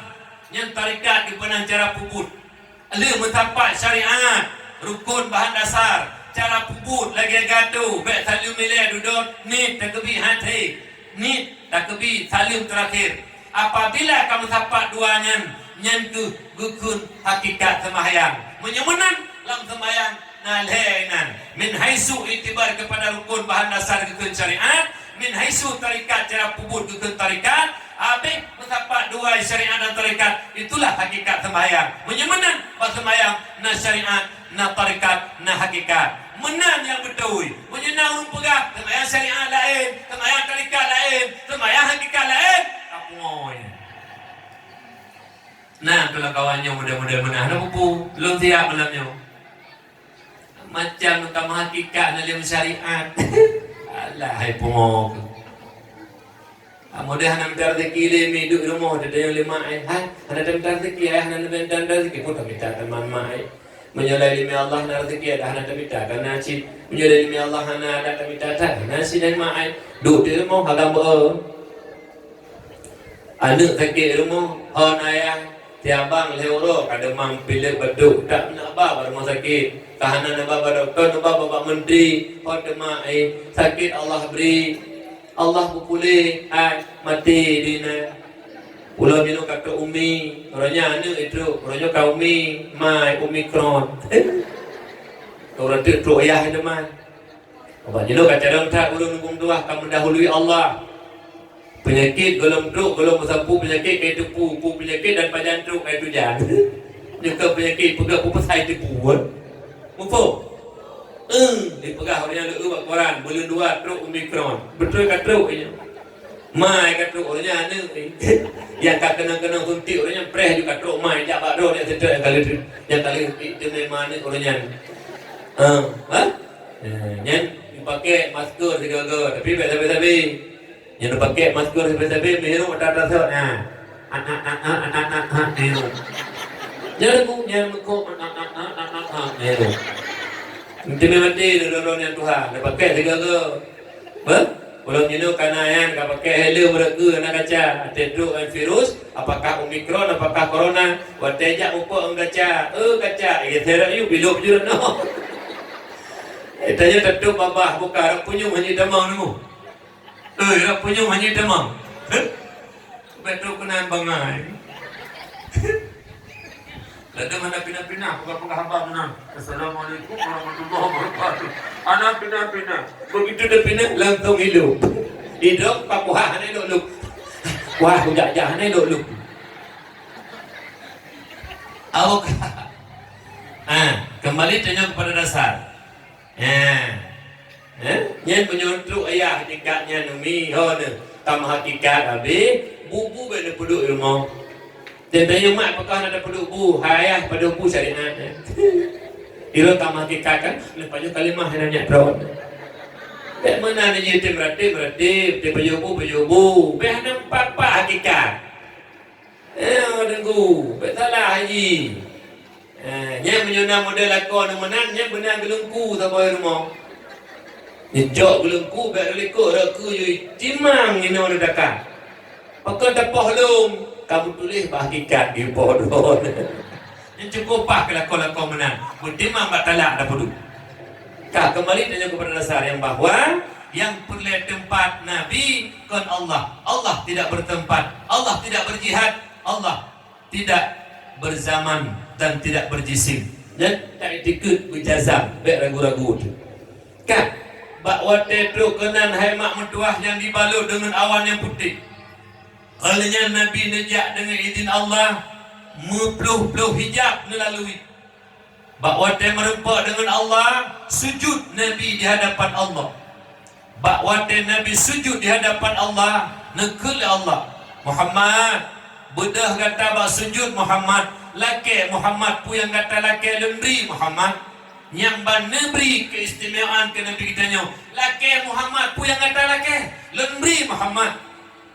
Nyan tarekat geupeunang cara peubuet. Lheueh meusapat syariat, rukun bahan dasar, cara peubuet lagèe gato, bèk saleuem ilèe dudoe, niet takeubi até, niet takeubi saleuem teurakhir. Apabila ka meusapat dua nyan, nyan keuh geukheun hakikat seumahyang. Meunyoe meunan lam seumahyang na lhèe inan. Min haitsu i'tibar keupada rukun bahan dasar geukheun syariat, Min haitsu tarekat, cara peubuet geukheun tarekat, habéh meusapat dua syariat dan tarekat, itulah hakikat seumbahyang. Meunyoe meunan bak seumbahyang na syariat, na tarekat, na hakikat. Meunan nyang beutôi. Meunyoe na ureuëng peugah seumbahyang syariat laén, seumbahyang tarekat laén, seumbahyang hakikat laén, ka pungo nyan. Nah, itulah kawan nyoe model-model meunan. Hana peue-peue, lôn siap malam nyoe. Macam ka meuhakikat hana lé meusyariat. Alah, hai pungo keuh. Ah, model hana mita rezeki lé mi duek rumoh, teudeungoe lé mak ai. Hai, hana tamita rezeki, ai, hana mita rezeki. Pun tamita teuma mak ai. Meunyoe lé mi Allah hana rezeki, ada hana tamita, kana cit. Meunyoe lé mi Allah hana ada tamita, tak kana cit dan mak ai. Duek di rumoh, agam beu. Aneuk sakét rumoh, hon ayah, tiabang lhée uroe ka deumam pilek batuk, tak neuba bak rumoh sakét, ka hana neuba bak dokto, neuba bak, bak menteri, hon teuma, eh, sakét Allah bri, Allah peupuléh, hai, maté di na. Ulôn jinoe ka trok umi, uroe nyan aneuk trok, uroe nyoe ka umi, mai Omicron. Uroe teuk trok ayah teuma. Ubat jinoe ka carông that ureuëng huköm tuah ka meudahului Allah. Peunyakét gohlom trok, gohlom meusapeue peunyakét ka teupeu, peue peunyakét dan pajan trok ka tujan. Nyoe ka peunyakét peugah peue pasai teupeu. Muphom? Eh, dipeugah ureuëng nyang leueu bak koran, buleuen dua trok Omicron. Beutôi ka trok nyoe. Mai ka trok ureuëng nyan aneuk. Nyang ka keunong-keunong suntik ureuëng nyan preh ju ka trok mai jak bak droe nyang seutôt nyang ka lheueh, nyang ka lheueh suntik teumé ma aneuk ureuëng nyan. Eh, ha? Eh, nyan dipakai masker sigoe-goe, tapi bèk sabe-sabe. Nyan dipakai masker sabe-sabe, meuhirup ata-ata sot, ha. Anak-anak, anak-anak, ha, meuhirup. Nyan lagu, nyan meuko, anak-anak, anak-anak, ha, meuhirup. Teumé maté lé droe-droe nyan tuha, dipakai sigoe-goe. Beh? Ulôn jinoe ka na nyan ka pakai helm rot keu na kaca, até trok ngon virus, apakah Omicron, apakah corona, watèe jak mupok ngon kaca, eh, kaca, eh, seret yue bilop jeuet noh. Eh, tanyoe tatôp babah buka, rot punyueng hana tamong nemu. Eh, rot punyueng hana tamong. Heh? Beutôi keunan bangai. Ladôm hana pinah-pinah, peugah-peugah haba meunan. Assalamualaikum warahmatullahi wabarakatuh. Hana pinah-pinah. Begitu dia pinah, langsung hidup. Hidup, pakuhah hana luk-luk. Wah, kujak-jak hana luk-luk. Awak. Ah, kembali tanya kepada dasar. Eh. Eh? Nyan meunyoe trok ayah tingkat nyan umi, ho neuh, tam hakikat habéh, bu-bu bèk neupeuduek i rumoh. Dan tanya mak pakon hana tapeuduek bu, hai ayah padub bu syariat nyan. Iro tam hakikat kan, leupah nyoe kalimah hana nyak droe. Bèk meunan jih tem ratib, ratib, tem pajoh bu, pajoh bu. Bèk hana pat-pat hakikat. Eh, Teungku, bèk salah haji. Eh, nyan meunyoe na model lakoe nyoe meunan, nyan beuna geuleungku saboh rumoh. Neucok geuleungku bèk reulikot rot keu jih, timang inoe neudaka. Pakon tapoh lom, ka meutuléh bak hakikat geupoh droe. Nyan cukôp paih keu lakoe-lakoe meunan, meutimang bak talak tapeuduek. Ka kembali tanya kepada dasar yang bahwa yang peureulèe teumpat Nabi kon Allah. Allah tidak bertempat, Allah tidak berjihad, Allah tidak berzaman dan tidak berjisim. Dan tak itikeuet beujazam, bèk ragu-ragu tu. Kan, bak watèe trok keunan hai mak meutuah nyang dibalot deungon awan nyang putéh. Óh lheueh nyan Nabi neujak deungon idhin Allah, meuploh-ploh hijab neulalui. Bak watèe meurumpok deungon Allah, sujud Nabi di hadapan Allah. Bak watèe Nabi sujud di hadapan Allah, neukheun lé Allah, "Muhammad, beudôh gata bak sujud, Muhammad. Lakèe, Muhammad, peue nyang gata lakèe lôn bri, Muhammad." Nyang ban neubri keistimewaan keu Nabi geutanyoe. "Lakèe, Muhammad, peue nyang gata lakèe lôn bri, Muhammad."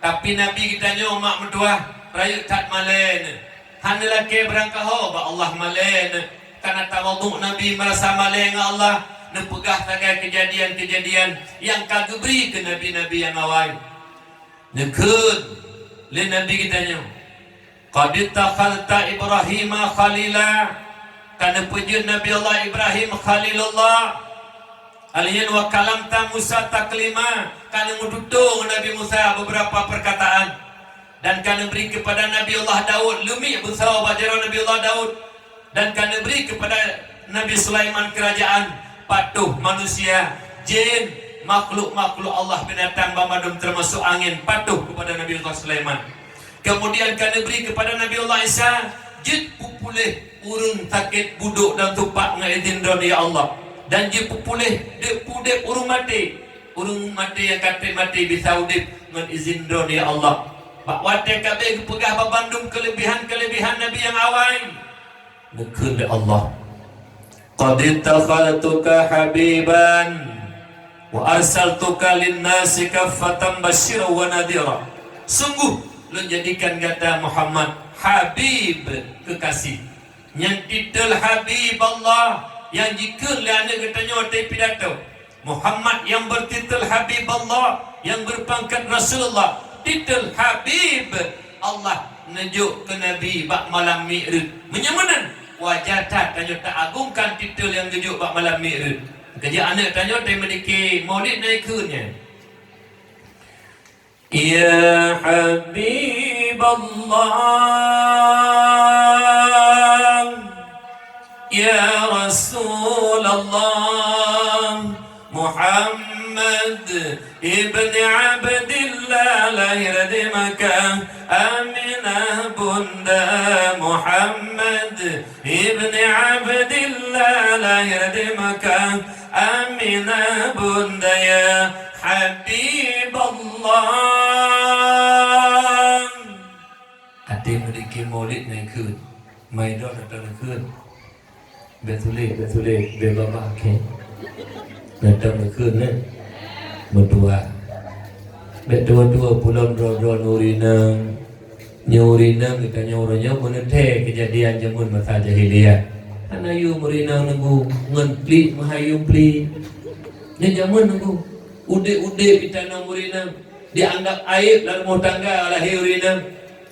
Tapi Nabi geutanyoe mak meutuah, rayeuk that malèe neuh. Hana lakèe beurangkaho bak Allah malèe neuh. Kana tawadhu Nabi meurasa malèe ngon Allah, neupeugah sagai keujadian-keujadian nyang ka geubri keu nabi-nabi nyang awai. Neukheun lé Nabi geutanyoe, "Qad ittakhadhta Ibrahima khalila," ka neupeujeuet Nabi Allah Ibrahim Khalilullah. Alien wa kalamta Musa taklima, ka neumeututoe ngon Nabi Musa beberapa perkataan, dan ka neubri kepada Nabi Allah Daud, leumiek beusawa bak jaroe Nabi Allah Daud, dan ka neubri kepada Nabi Sulaiman kerajaan, patuh manusia, jin, Makhluk-makhluk Allah binatang banmandum teumasok angén patuh keupada Nabi Allah Sulaiman. Keumudian ka neubri keupada Nabi Allah Isa jeuet peupuléh ureuëng sakét budôk dan tupak ngon idhin Droeneuh, ya Allah. Dan jipeupuléh deuek udeb ureuëng maté. Ureuëng maté nyang ka treb maté bisa udeb ngon idhin Droeneuh, ya Allah. Bak watée ka abéh geupeugah banmandum keuleubehan-keuleubehan Nabi nyang awai, neukheun lé Allah, "Qad ittakhadtuka habiban wa arsaltuka lin-nasi kaffatan basyiran wa nadhira." Sungguh, Lôn jadikan gata Muhammad Habib, keukaséh. Nyan titel Habib Allah nyang jikheun lé aneuëk geutanyoe watée pidato. Muhammad nyang beutitel Habib Allah, nyang beupangkat Rasulullah, titel Habib Allah neujok keu Nabi bak malam Mi'raj. Meunyoe meunan, wajar that tanyoe taagungkan titel nyang geujok bak malam Mi'raj. Keujeuet aneuëk tanyoe teumeudike maulid na ikheun nyan. Ya Habiballah, ya Rasulullah, Muhammad ibn Abdillah, lahir di Makkah, Aminah bunda. Muhammad ibn Abdillah, lahir di Makkah, Aminah bunda, ya Habiballah. Até meudike maulid na ikheun, mai droe na teuneukheun. Bék sulet, bék sulet, bék babah, oke. Na teuneukheun, eh? Meutuah. Bék tuwo-tuwo pulom droe-droe nuri nang. Nyoe ureuëng inong geutanyoe uroe nyoe meuneutée keujadian jameun masa jahiliyah. Hana yum ureuëng inong neunggu ngon plik meuhayum plik. Nyoe jameun neunggu udeb-udeb geutanyoe ureuëng inong dianggab aéb lam rumoh tangga lahé ureuëng inong.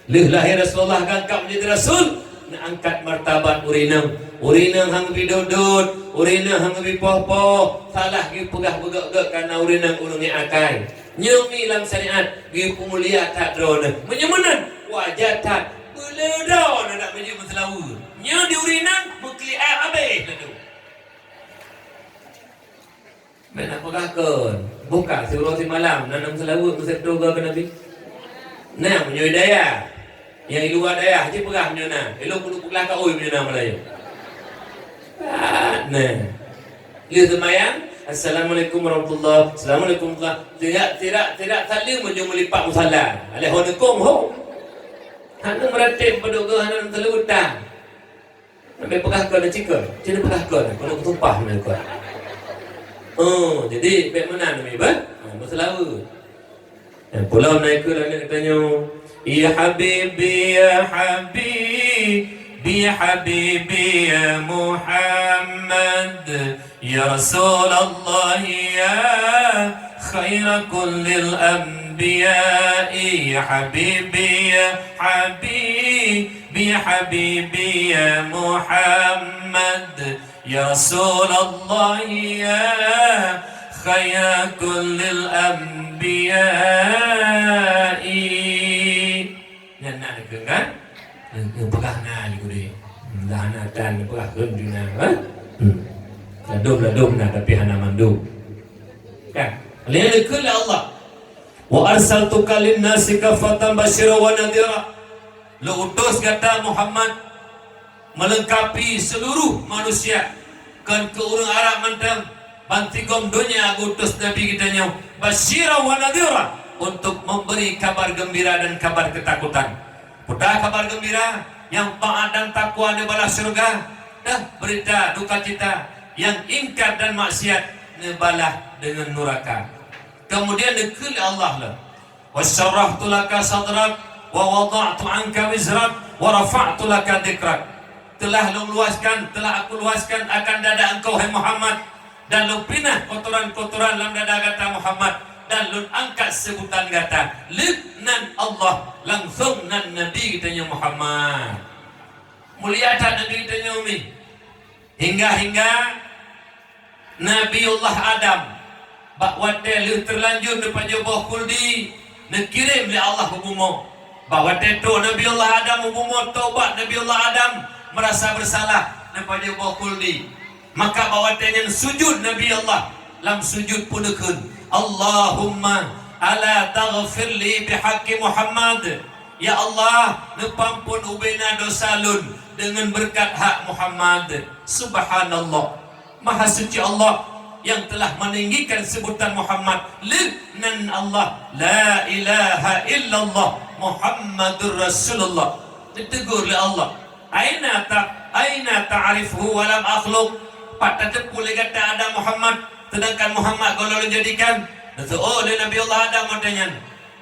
Lheueh lahé Rasulullah geungkab menjadi rasul, neuangkat martabat ureuëng inong. Ureuëng inong han geubri dot-dot, ureuëng inong han geubri poh-poh, salah geupeugah beugét-gét kareuna ureuëng inong ureuëng nyang akai. Nyoe mi lam syariat geupeumulia that droeneuh. Meunyoe meunan, wajar that beu le droeneuh nak meujeuet meuseulaweuet. Nyoe di ureuëng inong meukli aéb habéh laju. Bék na peugah kon, buka siuroe simalam na meuseulaweuet meuseutôt keu Nabi. Nah, meunyoe dayah, nyang di luwa dayah, cit peugah meunyoe na. Ilôn keuneuk peugah ka oi meunyoe na meulayeue. Ah, nah. Lheueh seumayang, "Assalamualaikum warahmatullah, assalamualaikum warahmatullah." Tidak, tidak, tidak salim meunyoe meulipat musala. Alah ho neukong ho. Hana meuratéb padub geuh hana meuseulaweuet tan. Bék peugah kon cit kon, cit peugah kon, kon kutumpah meunan kon. Oh, jadi bék meunan mi bah. Ha, meuseulaweuet. Dan pulang naik ke langit katanya, "Ya Habibi, ya Habibi, Habibi, ya Muhammad, ya Rasulullah, ya khaira kullil anbiya, ya Habibi, ya Habibi, Habibi, ya Muhammad, ya Rasulullah, ya khaira kullil anbiya." Nyan na dikeue kan? Neupeugah na jih udeh. Dah na tan neupeugah kheun jih na, ha? Hmm. Ladôm-ladôm na tapi hana mandum. Kan? Lheueh dikeue lé Allah. "Wa arsaltuka lin-nasi kaffatan basyiran wa nadhira." Lôn utus gata Muhammad meulengkapi seuluruh manusia, kon keu ureuëng Arab mantong, bansigom donya geutus Nabi geutanyoe, basyiran wa nadhira, untuk memberi kabar gembira dan kabar ketakutan. Peugah kabar gembira, nyang taát dan takwa neubalah syeuruga, dan berita duka cita, nyang ingkar dan maksiat neubalah deungon nuraka. Kemudian dikeue lé Allah lom, "Wa syarrahtu laka sadrak, wa wada'tu anka wizrak, wa rafa'tu laka dzikrak." Telah Lôn luaskan, telah Aku luaskan akan dada engkau, hai Muhammad, dan Lôn pinah kotoran-kotoran lam dada gata, Muhammad, dan Lôn angkat seubutan gata. Lheueh nan Allah, langsong nan Nabi geutanyoe Muhammad. Mulia that Nabi geutanyoe mi. Hingga-hingga Nabiullah Adam, bak watée lheueh teulanjut neupajoh boh khuldi, neukirém lé Allah u bumoe. Bak watée trok Nabiullah Adam u bumoe, taubat Nabiullah Adam, meurasa beusalah, neupajoh boh khuldi. Maka bak watée nyan sujud Nabiullah, lam sujud peuneukheun, Allahumma ala taghfir li bihaqqi Muhammad. Ya Allah, neupeuampon ubena dosa lôn deungon beureukat hak Muhammad. Subhanallah. Maha suci Allah yang telah meninggikan sebutan Muhammad. Leuh nan Allah, la ilaha illallah Muhammadur Rasulullah. Ditegur lé Allah, "Aina ta-, aina ta'rifuhu wa lam akhluq?" Pat tateupeue lé gata Adam Muhammad, sedangkan Muhammad goh lôn jadikan? Geuseuôt lé Nabi Allah Adam watée nyan,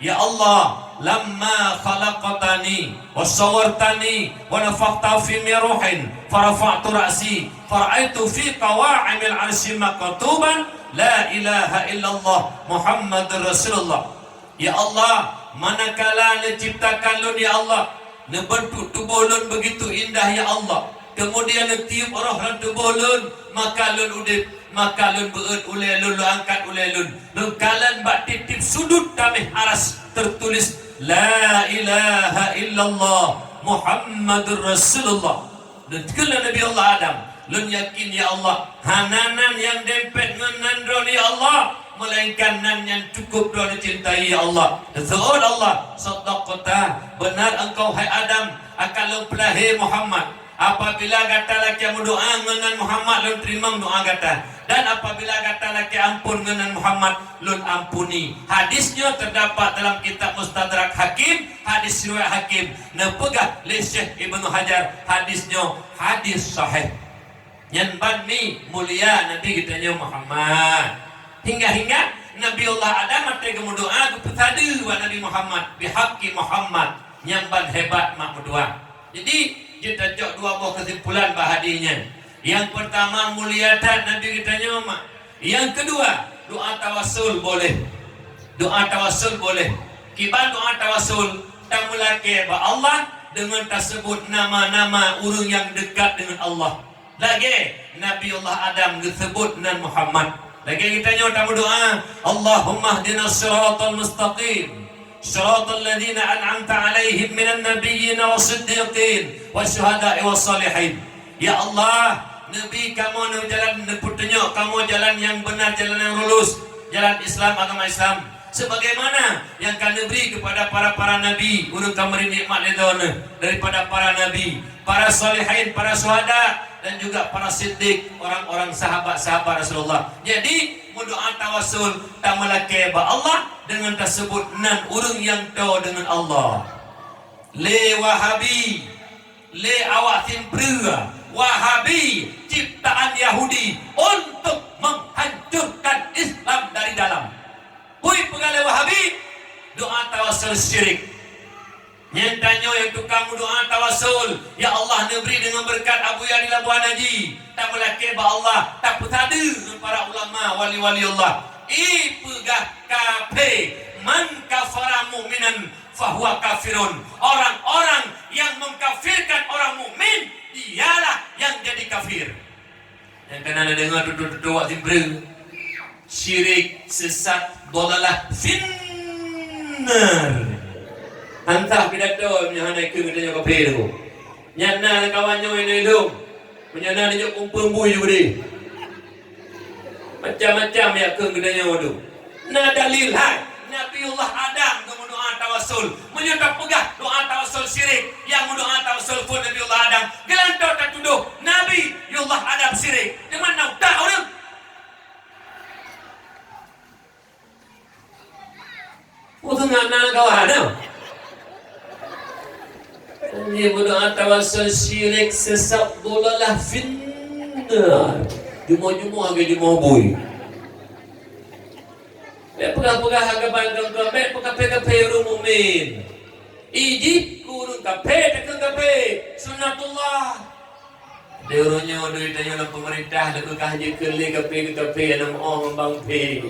"Ya Allah, lamma khalaqtani wa sawwartani wa nafakhta fi min ruhin, fa rafa'tu ra'si, fa ra'aitu fi qawa'imil 'arsyi maktuban, la ilaha illallah Muhammadur Rasulullah." Ya Allah, manakala neuciptakan lôn, ya Allah, neubeuntuk tuboh lôn beugitu indah, ya Allah, keumudian neutiup roh lam tuboh lôn, maka lôn udeb, maka lôn beuet ulée lôn, lôn angkat ulée lôn, lôn kalon bak tieb-tieb sudut taméh aras teutuléh, "La ilaha illallah Muhammadur Rasulullah." Lôn kheun lé Nabi Allah Adam, "Lôn yakin, ya Allah, hana nan nyang dempet ngon nan Droeneuh, ya Allah, meulainkan nan nyang cukup Droeneuh cintai, ya Allah." Geuseuôt Allah, "Sadaqta, beuna engkau, hai Adam, akan lôn peulahé Muhammad. Apabila gata lakée meudoá ngon nan Muhammad, lôn teurimong doá gata. Dan apabila gata lakée amphon ngon nan Muhammad, lôn amphoni." Hadis nyoe teudapat dalam kitab Mustadrak Hakim, hadis riwayat Hakim. Neupeugah lé Syekh Ibnu Hajar, hadis nyoe hadis sahih. Nyan ban mi mulia Nabi geutanyoe Muhammad. Hingga-hingga Nabi Allah Adam watée geumeudoá geupeusadeue bak Nabi Muhammad, "Bihaqqi Muhammad." Nyan ban hebat mak meudoá. Jadi, jeuet tacok dua boh keusimpulan bak hadis nyan. Nyang peurtama, mulia that Nabi geutanyoe mak. Nyang keudua, doá tawassul boleh. Doá tawassul boleh. Kiban doá tawassul, tameulakée bak Allah deungon taseubut nama-nama ureuëng nyang deukat deungon Allah. Lagée Nabi Allah Adam geuseubut nan Muhammad. Lagée geutanyoe tameudoá, "Allahumma hdinas siratal mustaqim, siratal ladzina an'amta 'alaihim minan nabiyyin was siddiqin was syuhada'i was shalihin." Ya Allah, neubri kamoe neujalan, neupeutunyok kamoe jalan nyang beuna, jalan nyang lurus, jalan Islam, agama Islam. Sebagaimana nyang ka neubri keupada para-para nabi, ureuëng ka meuri nikmat lé Droeneuh daripada para nabi, para solehin, para syuhada, dan juga para siddiq, orang-orang sahabat-sahabat Rasulullah. Jadi, meudoá tawassul, tameulakée bak Allah deungon taseubut nan ureuëng nyang toe deungon Allah. Lé Wahabi, lé awak Simpreu, Wahabi, ciptaan Yahudi untuk menghancurkan Islam dari dalam. Peue peugah lé Wahabi? Doá tawassul syirik. Nyan tanyoe nyang tukang meudoá tawassul, "Ya Allah, neubri deungon beureukat Abuya di Labuhan Haji." Tameulakée bak Allah, tapeusadeue ngon para ulama, wali-wali Allah. Ipeugah kafé, "Man kafara mu'minan fahuwa kafirun." Orang-orang yang mengkafirkan orang mukmin, dialah yang jadi kafir. Nyang ka na neudeungoe tutoe-tutoe wak Simpreu. Syirik, sesat, dhalalah, finnar. Hantah pidato meunyoe hana ikheun geutanyoe kafé tu. Nyan na kawan nyoe inong ilong. Meunyoe na neujok kumpung bui ju geude. Macam-macam ya kheun geutanyoe tu. Na dalil hai. Nabiullah Adam geumeudoá tawassul. Meunyoe tapeugah doá tawassul syirik, nyang meudoá tawassul phon Nabiullah Adam, geulantoe tatudoh Nabiullah Adam syirik. Teuma na utak ureuëng. Peue teungoh na kawan, nah? Nyoe meudoá tawassul syirik, sesat, dhalalah, finnar. Jumoh-jumoh lagée jumoh bui. Bék peugah-peugah haba keu kafé, bék peukafé-kafé ureuëng mukmin. Ijih keu ureuëng kafé takheun kafé, sunatullah. Di ureuëng nyoe, di tanyoe lam peumeurintah, leuka jikheun lé kafé keu kafé, aneuk oh bang pé.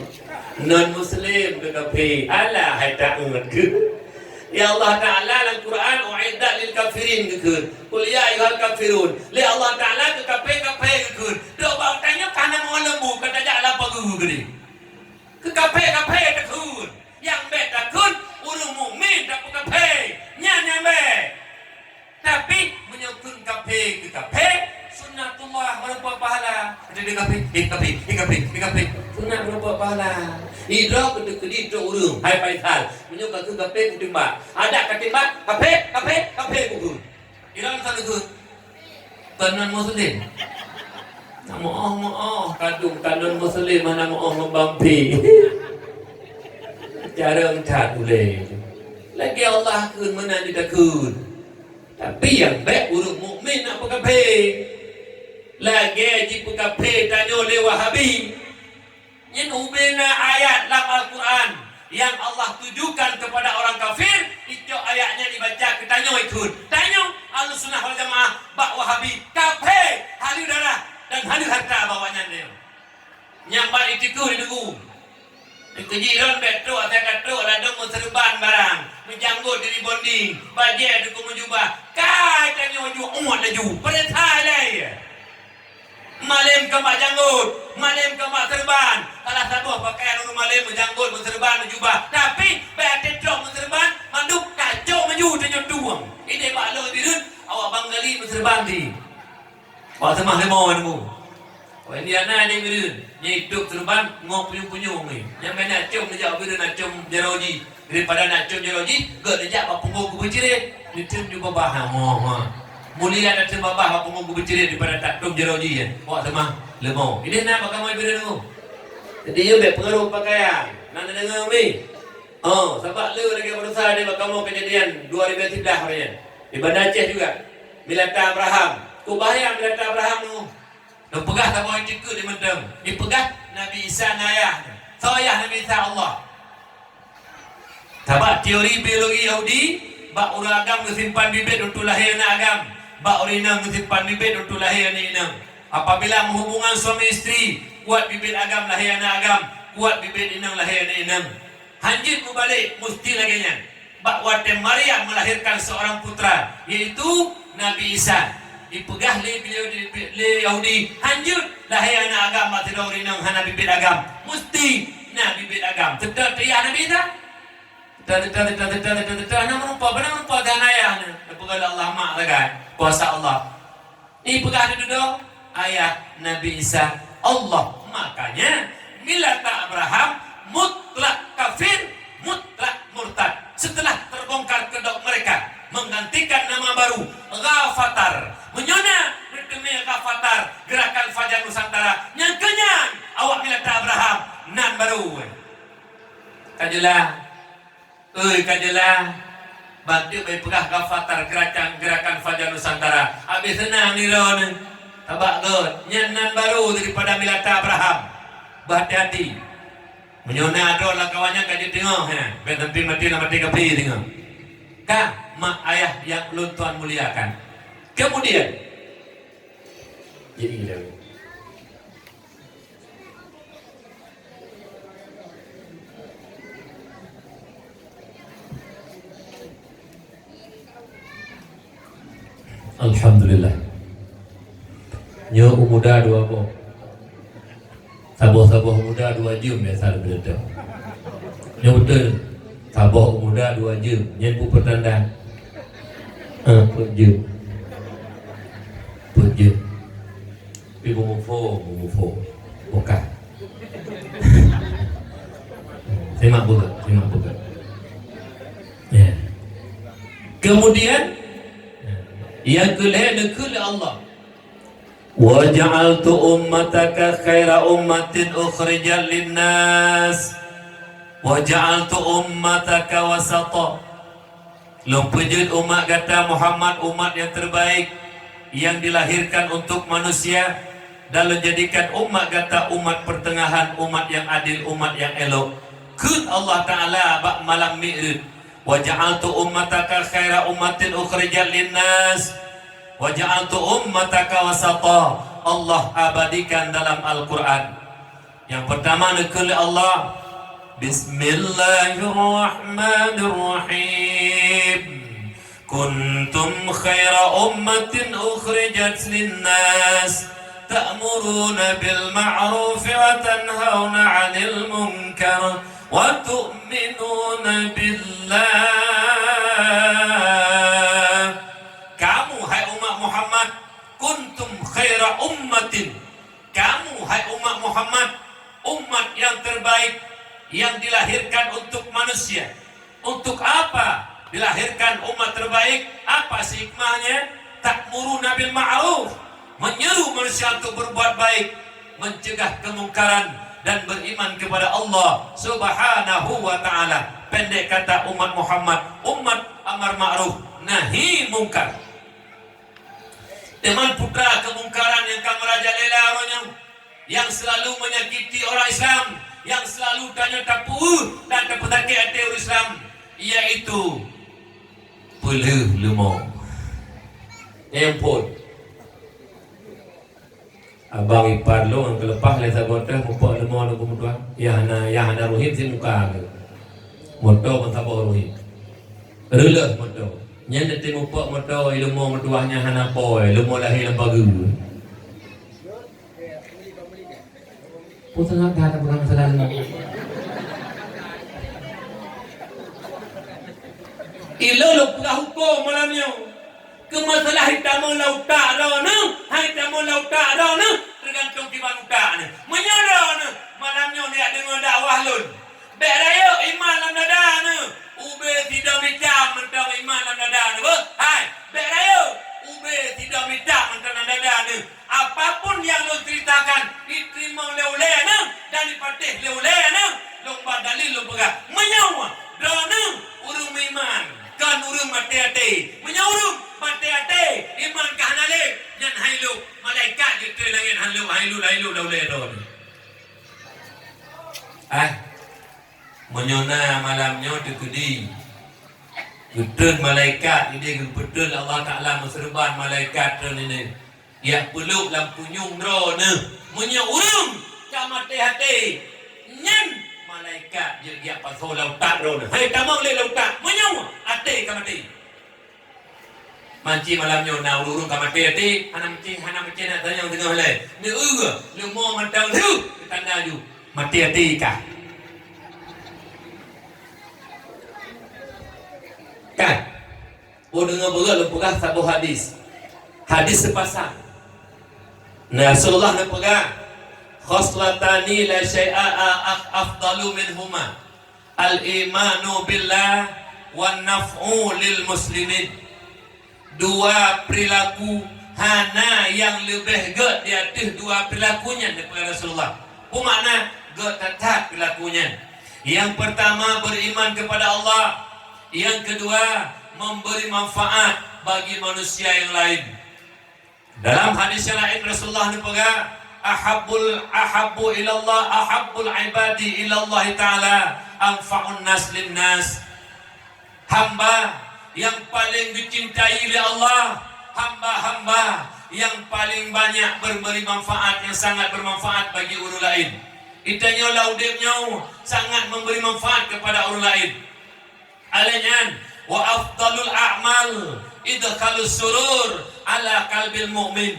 Non muslim keu kafé. Alah hai taeun keu. Ya Allah Taala lam Quran, "U'iddat lil kafirin," geukheun. "Qul ya ayyuhal kafirun." Lé Allah Taala keu kafé-kafé geukheun. Dok bak tanyoe ka na meulembu, ka tajak lam pageue geude. Keu kafé-kafé takheun. Nyang bék takheun ureuëng mukmin tapeukafé. Nyan nyang bék. Tapi meunyoe kheun kafé keu kafé, sunatullah meureumpok pahala. Ada dia kafé, eh kafé, eh kafé, eh kafé. Sunat meureumpok pahala. Sidroe keudeh-keudeh trok ureuëng, "Hai Faisal, meunyoe ka keu kafé kutimbak." Adak katimbak, "Kafé, kafé, kafé," kukheun. Ilôn san kheun, "Kon non muslim." Na meu'oh-meu'oh, kadung ka non muslim hana meu'oh ngon bampi. Carông that ulée. Lagée Allah kheun meunan jitakheun. Tapi nyang bék ureuëng mukmin nak peukafé. Lagée jipeukafé tanyoe lé Wahabi. Nyan ubena ayat lam Al-Quran yang Allah tujukan kepada orang kafir, icok ayat nyan ibaca keu tanyoe ikheun. Tanyoe Ahlussunnah wal Jamaah bak Wahabi kafé, haleue darah dan haleue harta bak awaknyan nyoe. Nyang ban itikeuh di Teungku. Teungku Jiron bék trok, asai ka trok ladôm meuseureuban barang, meujanggot di rebonding, bajée teungku meujubah. Kai tanyoe ju umat laju, peurintah ilée. Malém keu mak janggot, malém keu mak seureuban. Salah saboh pakaian ureuëng malém meujanggot, meuseureuban, meujubah. Tapi, bèk até trok meuseureuban, mandum kacok maju tanyoe tueng. Idéh bak lôn Bireuen, awak Bangali meuseureuban di. Awak seumah leumo nyoe. Awak India na di Bireuen, nyan itôb seureuban ngon punyueng-punyueng ni. Nyang keuneuk acôm neujak Bireuen, acôm jaroe jih. Daripada nak cok jaroe jih, gèt neujak bak punggong geuh beucrét, neutôm ju babah, ha, ha, ha. Mulia tateum babah bak punggong geuh beucrét daripada tatôm jaroe jih, ya. Awak seumah leumo. Idéh na bak kamoe Bireuen nyoe. Jadi, nyoe bèk pengaruh pakaian. Na neudeungoe mi? Oh, sabab le lagèe baroesa di bak kamoe kejadian dua ribu sebelas hari nyan. Di Banda Aceh juga. Milata Abraham. Kok bahaya milata Abraham nyoe? Neupeugah saboh itikeuet di mantong. Ipeugah Nabi Isa na ayah. Soe ayah Nabi Isa? Allah. Sabab teori biologi Yahudi, bak ureueng agam geusimpan bibit untuk lahé aneuk agam, bak ureueng inong geusimpan bibit untuk lahé aneuk inong. Apabila meuhubungan suami istri, kuat bibit agam lahé aneuk agam, kuat bibit inong lahé aneuk inong. Hanjeuet mubalek, musti lagèe nyan. Bak watèe Maryam melahirkan seorang putra, yaitu Nabi Isa. Dipeugah lé beliau, lé Yahudi, hanjeuet lahé aneuk agam bak sidroe ureueng inong hana bibit agam. Musti na bibit agam. Teuta teuh ayah Nabi Isa? Teuta, teuta, teuta, teuta, teuta, teuta. Hana meurumpok, hana meurumpok, hana ayah na. Dipeugah lé Allah mak sagai. Kuasa Allah. Ipeugah dudoe, ayah Nabi Isa Allah. Makanya, milata Abraham mutlak kafir, mutlak murtad. Setelah terbongkar kedok mereka, menggantikan nama baru, Ghafatar. Meunyoe na neuteumé Ghafatar, Gerakan Fajar Nusantara, nyang keu nyan awak milata Abraham nan baru. Ka jeulaih. Oi, ka jeulaih, ban teuk bak ipeugah Ghafatar Gerakan, Gerakan Fajar Nusantara. Habéh seunang nirone. Sabab gèt, nyan nan baru daripada milata Abraham. Beuhati-hati. Meunyoe na droe lam kawan nyan ka jeuet teungoh, he, bèk sampai maté lam até kafé teungoh. Ka, mak ayah nyang ulôn tuan muliakan. Kemudian, jadi, Alhamdulillah. Nyoe u muda dua boh. Saboh-saboh u muda dua jeuem biasa leubeh teuh. Nyoe beutôi. Saboh u muda dua jeuem. Nyan peue peutanda? Eh, peuet jeuem. Peuet jeuem. Tapi bumufo, bumufo. Bukan. Simak buka, simak buka. Ya. Kemudian, yang kelhèe neukheun lé Allah. Wa ja'altu ummataka khaira ummatin ukhrijat linnas. Wa ja'altu ummataka wasata. Lôn peujeuet umat gata Muhammad umat nyang terbaik, nyang dilahirkan untuk manusia, dan Lôn jadikan umat gata umat pertengahan, umat nyang adil, umat nyang elok. Kheun Allah Ta'ala bak malam Mi'raj, "Wa ja'altu ummataka khaira ummatin ukhrijat linnas, wa ja'altu ummataka wasata." Allah abadikan dalam Al-Quran. Nyang peurtama neukheun lé Allah, "Bismillahirrahmanirrahim. Kuntum khaira ummatin ukhrijat linnas, ta'muruna bil ma'ruf wa tanhauna 'anil munkar, wa tu'minuna billah." Kamu, hai umat Muhammad, kuntum khaira ummatin, kamu, hai umat Muhammad, umat yang terbaik, yang dilahirkan untuk manusia. Untuk apa dilahirkan umat terbaik? Apa sih hikmahnya? Ta'muruna bil ma'ruf, menyeru manusia untuk berbuat baik, mencegah kemungkaran, dan beriman kepada Allah Subhanahu wa Ta'ala. Pendek kata, umat Muhammad, umat amar ma'ruf nahi mungkar. Teuma putra kemungkaran nyang ka merajalela uroe nyoe, yang selalu menyakiti orang Islam, yang selalu tanyoe tapeuéh dan tapeusakét até ureuëng Islam, yaitu peuleueh leumo. Nyang phon. Abang ipar lôn nyang keuleupah lé saboh teuh mupok leumo lôn keu meutuah. Nyang hana, nyang hana ruhim simuka lé. Moto ban saboh ruhim. Reuleueh moto. Nyan teuti mupok moto i leumo meutuah nyang hana po, leumo lahé lam pageue. Peue sangat that pegang masalah leumo. Ilôn lôn peugah huköm malam nyoe. Keu masalah itamong lam utak droeneuh, hai tamong lam utak droeneuh, teugantung kiban utak neuh. Meunyoe droeneuh malam nyoe neujak deungoe dakwah lôn, bék rayeuk iman lam dada neuh, ubé sidom itam mantong iman lam dada neuh, beuh. Hai, bék rayeuk, ubé sidom itam mantong lam dada neuh. Apapun nyang lôn ceritakan, iteurimong lé ulée neuh dan ipatéh lé ulée neuh, lôn ba dalil lôn peugah. Meunyoe droeneuh ureuëng meuiman, kon ureuëng maté até. Meunyoe ureuëng maté até, iman ka hana lé, nyan hai lôb, malaikat jitreun langét, hai lôb, hai lôb, hai lôb, lam ulée droeneuh. Ah, meunyoe na malam nyoe teukeudi, geutreun malaikat, ideh geupeutreun Allah Taala meuseureuban malaikat treun ideh. Jak peulôk lam punyueng droeneuh. Meunyoe ureuëng ka maté até, nyan malaikat jeuet jak pasoe lam utak droeneuh. Hai tamong lé lam utak, meunyoe até ka maté. Manci malam nyoe na ureuëng ka maté até, hana meucé, hana meucé na tanyong teungoh lé. Neueu, leumo mantong lheueh, tanda ju maté até ka. Kan? Oh, deungoe beureukat lôn peugah saboh hadis. Hadis seupasang. Nah, Rasulullah neupeugah, "Khoslatani la syai'a a-, af-, afdalu minhuma, al-imanu billah wan naf'u lil muslimin." Dua perilaku hana nyang leubeh gét di ateueh dua perilaku nyan, neupeugah Rasulullah. Peue makna gét that-that perilaku nyan? Yang pertama, beriman kepada Allah. Yang kedua, memberi manfaat bagi manusia yang lain. Dalam hadis yang lain, Rasulullah neupeugah, "Ahabbul, ahabbu ilallah, ahabbul ibadi ilallahi ta'ala, anfa'un nas lin nas." Hamba yang paling dicintai lé Allah, hamba-hamba yang paling banyak memberi manfaat, yang sangat bermanfaat bagi ureuëng laén. Geutanyoe lam udeb nyoe sangat memberi manfaat kepada ureuëng laén. Lheueh nyan, "Wa afdalul a'mal idkhalus surur ala qalbil mu'min."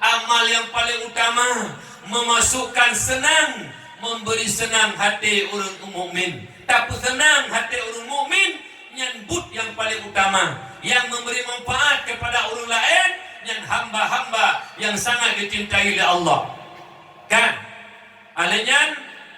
Amal yang paling utama, memasukkan senang, memberi senang hati ureuëng mukmin. Tapeuseunang hati ureuëng mukmin, nyan buet yang paling utama. Yang memberi manfaat kepada ureuëng laén, nyan hamba-hamba yang sangat dicintai lé Allah. Kan? Lheueh nyan,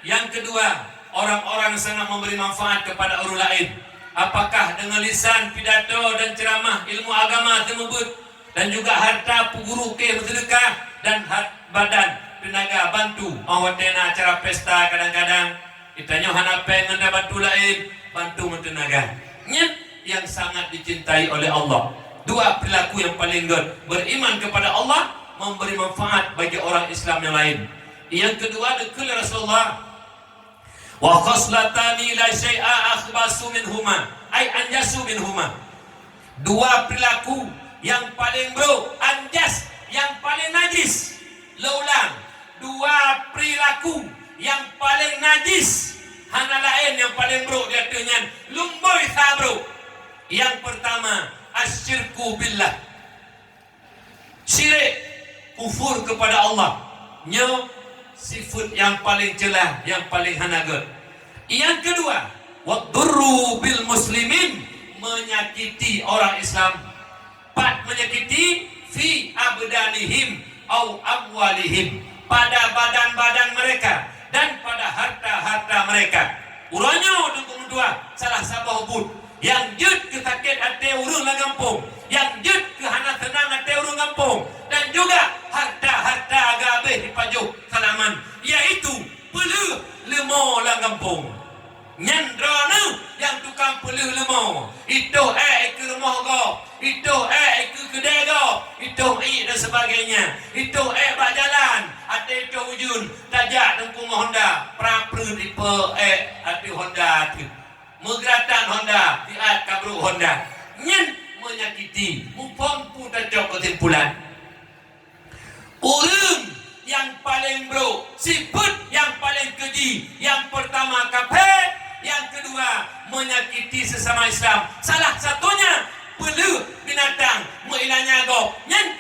yang kedua, orang-orang sangat memberi manfaat kepada ureuëng laén. Apakah dengan lisan, pidato dan ceramah, ilmu agama teumeubeuet, dan juga harta peuguru keu meuseudeukah, dan hat-, badan, teunaga, bantu. Oh, watée na acara pesta kadang-kadang, geutanyoe hana péng ngon bantu laén, bantu meuteunaga. Nyan yang sangat dicintai oleh Allah. Dua perilaku yang paling gét, beriman kepada Allah, memberi manfaat bagi orang Islam yang lain. Yang kedua, dikheun lé Rasulullah, "Wa khoslatani la syai'a akhbasu minhuma, ai anjasu minhuma." Dua perilaku yang paling brok, anjas, yang paling najis. Lôn ulang, dua perilaku yang paling najis, hana laén yang paling brok di ateueh nyan, lumboi sa brok. Yang pertama, asyirku billah. Syirik, kufur kepada Allah. Nyoe sifat yang paling ceulah, yang paling hana gét. Yang kedua, wadurru bil muslimin, menyakiti orang Islam. Pat menyakiti? Fi abdanihim au amwalihim, pada badan-badan mereka dan pada harta-harta mereka. yaitu peuleueh leumo lam gampông. Nyan droeneuh nyang tukang peuleueh leumo, itôh ék keu rumoh gob, itôh ék keu keudè gob, itôh iék dan sebagainya, itôh ék bak jalan, até itôh ujeuen tajak teungku ngon honda, prap-prut ipe ék ateueh honda teuh. Meugeuratan honda, siat kabrok honda. Nyan menyakiti. Muphom peue tacok keusimpulan? Ureuëng nyang paleng brok, sifeuet nyang paleng keuji, nyang peurtama kafé, nyang keudua menyakiti sesama Islam. Salah satunya peuleueh binatang, meuilanya gob. Nyan